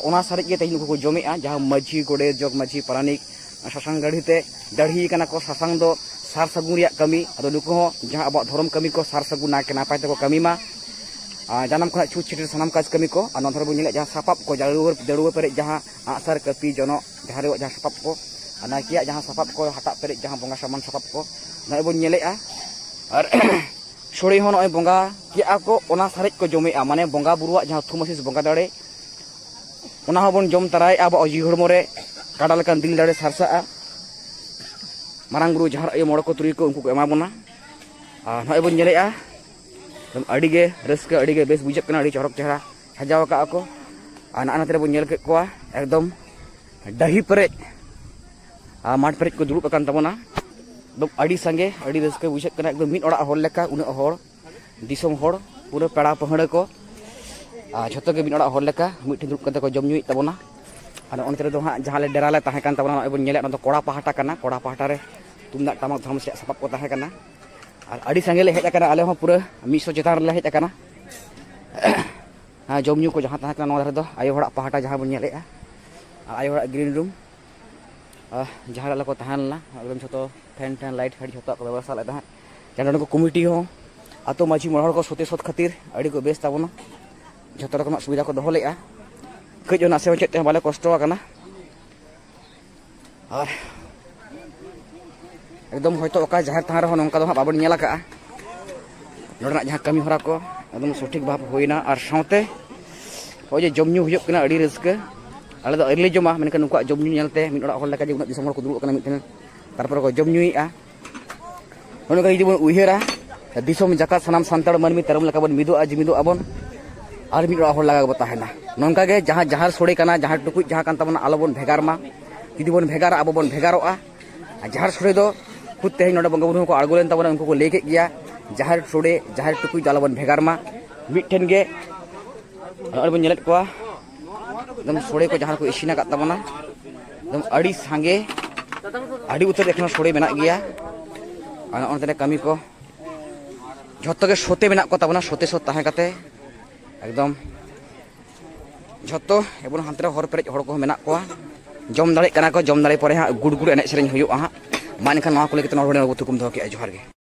ᱚᱱᱟ ᱥᱟᱨᱮᱡ ᱜᱮ ᱛᱮᱦᱮᱧ ᱱᱩᱠᱩ ᱠᱚ ᱡᱚᱢᱮᱜᱼᱟ᱾ ᱡᱟᱦᱟᱸ ᱢᱟᱹᱡᱷᱤ, ᱜᱚᱰᱮᱛ, ᱡᱚᱜᱽ ᱢᱟᱹᱡᱷᱤ, ᱯᱟᱨᱟᱱᱤᱠ ᱥᱟᱥᱟᱝ ᱫᱟᱲᱦᱤ ᱛᱮ ᱫᱟᱲᱦᱤ ᱠᱟᱱᱟ ᱠᱚ, ᱥᱟᱥᱟᱝ ᱫᱚ ᱥᱟᱨ ᱥᱟᱹᱜᱩᱱ ᱨᱮᱭᱟᱜ ᱠᱟᱹᱢᱤ᱾ ᱟᱫᱚ ᱱᱩᱠᱩ ᱦᱚᱸ ᱡᱟᱦᱟᱸ ᱟᱵᱚᱣᱟᱜ ᱫᱷᱚᱨᱚᱢ ᱠᱟᱹᱢᱤ ᱠᱚ ᱥᱟᱨ ᱥᱟᱹᱜᱩᱱ ᱱᱟᱭᱛᱮ ᱱᱟᱯᱟᱭ ᱛᱮᱠᱚ ᱠᱟᱹᱢᱤ ᱢᱟ᱾ ᱟᱨ ᱡᱟᱱᱟᱢ ᱠᱷᱚᱱᱟᱜ ᱪᱷᱩᱸᱛ ᱪᱷᱟᱹᱴᱭᱟᱹᱨ ᱥᱟᱱᱟᱢ ᱠᱟᱡᱽ ᱠᱟᱹᱢᱤ ᱠᱚ᱾ ᱟᱨ ᱱᱚᱣᱟ ᱫᱷᱟᱨᱮ ᱵᱚᱱ ᱧᱮᱞᱮᱫ ᱡᱟᱦᱟᱸ ᱥᱟᱯᱟᱵ ᱠᱚ, ᱡᱟᱹᱲᱩᱣᱟᱹ, ᱫᱟᱹᱲᱩᱣᱟᱹ ᱯᱮᱨᱮᱡ ᱡᱟᱦᱟᱸ ᱟᱜᱼᱥᱟᱨ, ᱠᱟᱹᱯᱤ, ᱡᱚᱱᱚᱜ, ᱡᱟᱦᱟᱸ ᱨᱮᱭᱟᱜ ᱡᱟᱦᱟᱸ ᱥᱟᱯᱟᱵ ᱠᱚ, ᱟᱨ ᱱᱟᱭᱠᱮᱭᱟᱜ ᱡᱟᱦᱟᱸ ᱥᱟᱯᱟᱵ ᱠᱚ, ᱦᱟᱴᱟᱜ ᱯᱮᱨᱮᱡ ᱡᱟᱦᱟᱸ ᱵᱚᱸᱜᱟ ᱥᱟᱢᱟᱱ ᱥᱟᱯᱟᱵ ᱠᱚ, ᱱᱚᱜᱼᱚᱭ ᱵᱚᱱ ᱧᱮᱞᱮᱫᱼᱟ᱾ ᱟᱨ ᱥᱳᱲᱮ ᱦᱚᱸ ᱱᱚᱜᱼᱚᱭ ᱵᱚᱸᱜᱟ ᱠᱮᱜᱼᱟ ᱠᱚ, ᱚᱱᱟ ᱥᱟᱨᱮᱡ ᱠᱚ ᱡᱚᱢᱮᱜᱼᱟ, ᱢᱟᱱᱮ ᱵᱚᱸᱜᱟ ᱵᱩᱨᱩᱣᱟᱜ ᱡᱟᱦᱟᱸ ᱛᱷᱩᱢ ᱟᱹᱥᱤᱥ ᱵᱚᱸᱜᱟ ᱫᱟᱲᱮ, ᱚᱱᱟ ᱦᱚᱸᱵᱚᱱ ᱡᱚᱢ ᱛᱟᱨᱟᱭᱮᱜᱼᱟ᱾ ᱟᱵᱚᱣᱟᱜ ᱡᱤᱣᱤ ᱦᱚᱲᱢᱚ ᱨᱮ ᱠᱟᱰᱟ ᱞᱮᱠᱟᱱ ᱫᱤᱞ ᱫᱟᱲᱮ ᱥᱟᱨᱥᱟᱜᱼᱟ᱾ ᱢᱟᱨᱟᱝ ᱵᱩᱨᱩ, ᱡᱟᱦᱮᱨ ᱟᱭᱳ, ᱢᱚᱬᱮ ᱠᱚ ᱛᱩᱨᱩᱭ ᱠᱚ, ᱩᱱᱠᱩ ᱠᱚ ᱮᱢᱟ ᱵᱚᱱᱟ᱾ ᱟᱨ ᱱᱚᱜᱼᱚᱭ ᱵᱚᱱ ᱧᱮᱞᱮᱜᱼᱟ, ᱮᱠᱫᱚᱢ ᱟᱹᱰᱤ ᱜᱮ ᱨᱟᱹᱥᱠᱟᱹ, ᱟᱹᱰᱤ ᱜᱮ ᱵᱮᱥ ᱵᱩᱡᱷᱟᱹᱜ ᱠᱟᱱᱟ, ᱟᱹᱰᱤ ᱪᱚᱨᱚᱠ ᱪᱮᱦᱨᱟ ᱥᱟᱡᱟᱣ ᱟᱠᱟᱫᱼᱟ ᱠᱚ᱾ ᱟᱨ ᱱᱚᱜᱼᱚᱭ ᱱᱚᱛᱮ ᱨᱮᱵᱚᱱ ᱧᱮᱞ ᱠᱮᱫ ᱠᱚᱣᱟ, ᱮᱠᱫᱚᱢ ᱰᱟᱹᱦᱤ ᱯᱮᱨᱮᱡ ᱟᱨ ᱢᱟᱴᱷ ᱯᱮᱨᱮᱡ ᱠᱚ ᱫᱩᱲᱩᱵ ᱟᱠᱟᱱ ᱛᱟᱵᱚᱱᱟ᱾ ᱮᱠᱫᱚᱢ ᱟᱹᱰᱤ ᱥᱟᱸᱜᱮ, ᱟᱹᱰᱤ ᱨᱟᱹᱥᱠᱟᱹ ᱵᱩᱡᱷᱟᱹᱜ ᱠᱟᱱᱟ, ᱮᱠᱫᱚᱢ ᱢᱤᱫ ᱚᱲᱟᱜ ᱦᱚᱲ ᱞᱮᱠᱟ ᱩᱱᱟᱹᱜ ᱦᱚᱲ, ᱫᱤᱥᱚᱢ ᱦᱚᱲ, ᱯᱩᱨᱟᱹ ᱯᱮᱲᱟ ᱯᱟᱹᱦᱲᱟᱹ ᱠᱚ, ᱟᱨ ᱡᱷᱚᱛᱚ ᱜᱮ ᱢᱤᱫ ᱚᱲᱟᱜ ᱦᱚᱲ ᱞᱮᱠᱟ ᱢᱤᱫ ᱴᱷᱮᱱ ᱫᱩᱲᱩᱵ ᱠᱟᱛᱮ ᱠᱚ ᱡᱚᱢ ᱧᱩᱭᱮᱫ ᱛᱟᱵᱚᱱᱟ᱾ ᱟᱨ ᱚᱱᱛᱮ ᱨᱮᱫᱚ ᱦᱟᱸᱜ ᱡᱟᱦᱟᱸ ᱞᱮ ᱰᱮᱨᱟ ᱞᱮ ᱛᱟᱦᱮᱸ ᱠᱟᱱ ᱛᱟᱵᱚᱱᱟ, ᱱᱚᱜᱼᱚᱭ ᱵᱚᱱ ᱧᱮᱞᱮᱫ, ᱚᱱᱟ ᱫᱚ ᱠᱚᱲᱟ ᱯᱟᱦᱴᱟ ᱠᱟᱱᱟ, ᱠᱚᱲᱟ ᱯᱟᱦᱴᱟ ᱨᱮ ᱛᱩᱢᱫᱟᱜ ᱴᱟᱢᱟᱠ ᱫᱷᱚᱨᱚᱢ ᱥᱮᱫ ᱥᱟᱯᱟᱵ ᱠᱚ ᱛᱟᱦᱮᱸ ᱠᱟᱱᱟ᱾ ᱟᱨ ᱟᱹᱰᱤ ᱥᱟᱸᱜᱮ ᱞᱮ ᱦᱮᱡ ᱟᱠᱟᱱᱟ, ᱟᱞᱮ ᱦᱚᱸ ᱯᱩᱨᱟᱹ ᱢᱤᱫ ᱥᱚ ᱪᱮᱛᱟᱱ ᱨᱮᱞᱮ ᱦᱮᱡ ᱟᱠᱟᱱᱟ᱾ ᱦᱮᱸ, ᱡᱚᱢ ᱧᱩ ᱠᱚ ᱡᱟᱦᱟᱸ ᱛᱟᱦᱮᱸ ᱠᱟᱱᱟ, ᱱᱚᱣᱟ ᱫᱷᱟᱨᱮ ᱫᱚ ᱟᱭᱳ ᱦᱚᱲᱟᱜ ᱯᱟᱦᱴᱟ ᱡᱟᱦᱟᱸ ᱵᱚᱱ ᱧᱮᱞᱮᱫᱼᱟ, ᱟᱨ ᱟᱭᱳ ᱦᱚᱲᱟᱜ ᱜᱨᱤᱱ ᱨᱩᱢ, ᱟᱨ ᱡᱟᱦᱟᱸ ᱨᱮ ᱟᱞᱮ ᱠᱚ ᱛᱟᱦᱮᱸ ᱞᱮᱱᱟ, ᱮᱠᱫᱚᱢ ᱡᱷᱚᱛᱚ ᱯᱷᱮᱱ ᱴᱮᱱ, ᱞᱟᱭᱤᱴ ᱯᱷᱟᱭᱤᱴ ᱡᱷᱚᱛᱚᱣᱟᱜ ᱠᱚ ᱵᱮᱵᱚᱥᱛᱷᱟ ᱞᱮᱫ ᱛᱟᱦᱮᱸᱫ᱾ ᱡᱟᱦᱟᱸ ᱱᱚᱰᱮ ᱠᱚ ᱠᱚᱢᱤᱴᱤ ᱦᱚᱸ, ᱟᱛᱳ ᱢᱟᱹᱡᱷᱤ ᱢᱚᱬᱮ ᱦᱚᱲ ᱠᱚ ᱥᱚᱛᱮ ᱥᱚᱛ ᱠᱷᱟᱹᱛᱤᱨ ᱟᱹᱰᱤ ᱠᱚ ᱵᱮᱥ ᱛᱟᱵᱚᱱᱟ, ᱡᱷᱚᱛᱚ ᱨᱚᱠᱚᱢᱟᱜ ᱥᱩᱵᱤᱫᱷᱟ ᱠᱚ ᱫᱚᱦᱚ ᱞᱮᱫᱼᱟ᱾ ᱠᱟᱹᱡ ᱦᱚᱸ ᱱᱟᱥᱮ ᱦᱚᱸ ᱪᱮᱫ ᱛᱮᱦᱚᱸ ᱵᱟᱞᱮ ᱠᱚᱥᱴᱚ ᱟᱠᱟᱱᱟ᱾ ᱟᱨ ᱮᱠᱫᱚᱢ ᱦᱚᱭᱛᱳ ᱚᱠᱟ ᱡᱟᱦᱮᱨ ᱛᱷᱟᱱ ᱨᱮᱦᱚᱸ ᱱᱚᱝᱠᱟ ᱫᱚ ᱦᱟᱸᱜ ᱵᱟᱵᱚᱱ ᱧᱮᱞ ᱟᱠᱟᱜᱼᱟ᱾ ᱱᱚᱰᱮᱱᱟᱜ ᱡᱟᱦᱟᱸ ᱠᱟᱹᱢᱤ ᱦᱚᱨᱟ ᱠᱚ ᱮᱠᱫᱚᱢ ᱥᱚᱴᱷᱤᱠ ᱵᱷᱟᱵᱽ ᱦᱩᱭᱱᱟ, ᱟᱨ ᱥᱟᱶᱛᱮ ᱱᱚᱜᱼᱚᱭ ᱡᱮ ᱡᱚᱢ ᱧᱩ ᱦᱩᱭᱩᱜ ᱠᱟᱱᱟ, ᱟᱹᱰᱤ ᱨᱟᱹᱥᱠᱟᱹ᱾ ᱟᱞᱮ ᱫᱚ ᱟᱹᱣᱨᱤ ᱞᱮ ᱡᱚᱢᱟ, ᱢᱮᱱᱠᱷᱟᱱ ᱱᱩᱠᱩᱣᱟᱜ ᱡᱚᱢ ᱧᱩ ᱧᱮᱞᱛᱮ ᱢᱤᱫ ᱚᱲᱟᱜ ᱦᱚᱲ ᱞᱮᱠᱟ ᱡᱮ ᱩᱱᱟᱹᱜ ᱫᱤᱥᱚᱢ ᱦᱚᱲ ᱠᱚ ᱫᱩᱲᱩᱵ ᱠᱟᱱᱟ ᱢᱤᱫ ᱴᱷᱮᱱ, ᱛᱟᱨᱯᱚᱨᱮ ᱠᱚ ᱡᱚᱢ ᱧᱩᱭᱮᱫᱼᱟ᱾ ᱱᱚᱜᱼᱚ ᱱᱚᱝᱠᱟ ᱡᱩᱫᱤ ᱵᱚᱱ ᱩᱭᱦᱟᱹᱨᱟ, ᱫᱤᱥᱚᱢ ᱡᱟᱠᱟᱛ ᱥᱟᱱᱟᱢ ᱥᱟᱱᱛᱟᱲ ᱢᱟᱹᱱᱢᱤ ᱛᱮᱨᱚᱢ ᱞᱮᱠᱟ ᱵᱚᱱ ᱢᱤᱫᱚᱜᱼᱟ, ᱡᱩᱢᱤᱫᱚᱜᱼᱟ ᱵᱚᱱ᱾ ᱟᱨ ᱢᱤᱫ ᱚᱲᱟᱜ ᱦᱚᱲ ᱞᱟᱜᱟ ᱜᱮᱵᱚ ᱛᱟᱦᱮᱱᱟ᱾ ᱱᱚᱝᱠᱟ ᱜᱮ ᱡᱟᱦᱟᱸ ᱡᱟᱦᱮᱨ ᱥᱳᱲᱮ ᱠᱟᱱᱟ, ᱡᱟᱦᱮᱨ ᱴᱩᱠᱩᱡ ᱡᱟᱦᱟᱸ ᱠᱟᱱ ᱛᱟᱵᱚᱱᱟ, ᱟᱞᱚᱵᱚᱱ ᱵᱷᱮᱜᱟᱨ ᱢᱟ᱾ ᱡᱩᱫᱤ ᱵᱚᱱ ᱵᱷᱮᱜᱟᱨᱟ, ᱟᱵᱚ ᱵᱚᱱ ᱵᱷᱮᱜᱟᱨᱚᱜᱼᱟ᱾ ᱟᱨ ᱡᱟᱦᱮᱨ ᱥᱳᱲᱮ ᱫᱚ ᱠᱷᱩᱫ ᱛᱮᱦᱮᱧ ᱱᱚᱰᱮ ᱵᱚᱸᱜᱟ ᱵᱩᱨᱩ ᱦᱚᱸᱠᱚ ᱟᱬᱜᱚ ᱞᱮᱱ ᱛᱟᱵᱚᱱᱟ, ᱩᱱᱠᱩ ᱠᱚ ᱞᱟᱹᱭ ᱠᱮᱫ ᱜᱮᱭᱟ, ᱡᱟᱦᱮᱨ ᱥᱳᱲᱮ, ᱡᱟᱦᱮᱨ ᱴᱩᱠᱩᱡ ᱫᱚ ᱟᱞᱚᱵᱚᱱ ᱵᱷᱮᱜᱟᱨ ᱢᱟ᱾ ᱢᱤᱫᱴᱷᱮᱱ ᱜᱮ ᱱᱚᱜᱼᱚᱭ ᱵᱚᱱ ᱧᱮᱞᱮᱫ ᱠᱚᱣᱟ, ᱮᱠᱫᱚᱢ ᱥᱳᱲᱮ ᱠᱚ ᱡᱟᱦᱟᱸ ᱠᱚ ᱤᱥᱤᱱ ᱟᱠᱟᱫ ᱛᱟᱵᱚᱱᱟ, ᱮᱠᱫᱚᱢ ᱟᱹᱰᱤ ᱥᱟᱸᱜᱮ, ᱟᱹᱰᱤ ᱩᱛᱟᱹᱨ ᱮᱠᱷᱚᱱᱳ ᱥᱳᱲᱮ ᱢᱮᱱᱟᱜ ᱜᱮᱭᱟ᱾ ᱟᱨ ᱱᱚᱜᱼᱚ ᱱᱚᱛᱮ ᱠᱟᱹᱢᱤ ᱠᱚ ᱡᱷᱚᱛᱚ ᱜᱮ ᱥᱚᱛᱮ ᱢᱮᱱᱟᱜ ᱠᱚ ᱛᱟᱵᱚᱱᱟ, ᱥᱚᱛᱮ ᱥᱚᱛ ᱛᱟᱦᱮᱸ ᱠᱟᱛᱮ ᱮᱠᱫᱚᱢ ᱡᱷᱚᱛᱚ ᱮᱵᱚᱝ ᱦᱟᱱᱛᱮ ᱨᱮ ᱦᱚᱨ ᱯᱮᱨᱮᱡ ᱦᱚᱲ ᱠᱚᱦᱚᱸ ᱢᱮᱱᱟᱜ ᱠᱚᱣᱟ᱾ ᱡᱚᱢ ᱫᱟᱲᱮᱭᱟᱜ ᱠᱟᱱᱟ ᱠᱚ, ᱡᱚᱢ ᱫᱟᱲᱮ ᱯᱚᱨᱮ ᱦᱟᱸᱜ ᱜᱩᱲ ᱜᱩᱲ ᱮᱱᱮᱡ ᱥᱮᱨᱮᱧ ᱦᱩᱭᱩᱜᱼᱟ ᱦᱟᱸᱜ᱾ ᱢᱟ ᱮᱱᱠᱷᱟᱱ ᱱᱚᱣᱟ ᱠᱚ ᱞᱟᱹᱭ ᱠᱟᱛᱮ ᱱᱚᱰᱮ ᱵᱚ ᱛᱷᱩᱠᱩᱢ ᱫᱚᱦᱚ ᱠᱮᱜᱼᱟ᱾ ᱡᱚᱦᱟᱨ ᱜᱮ᱾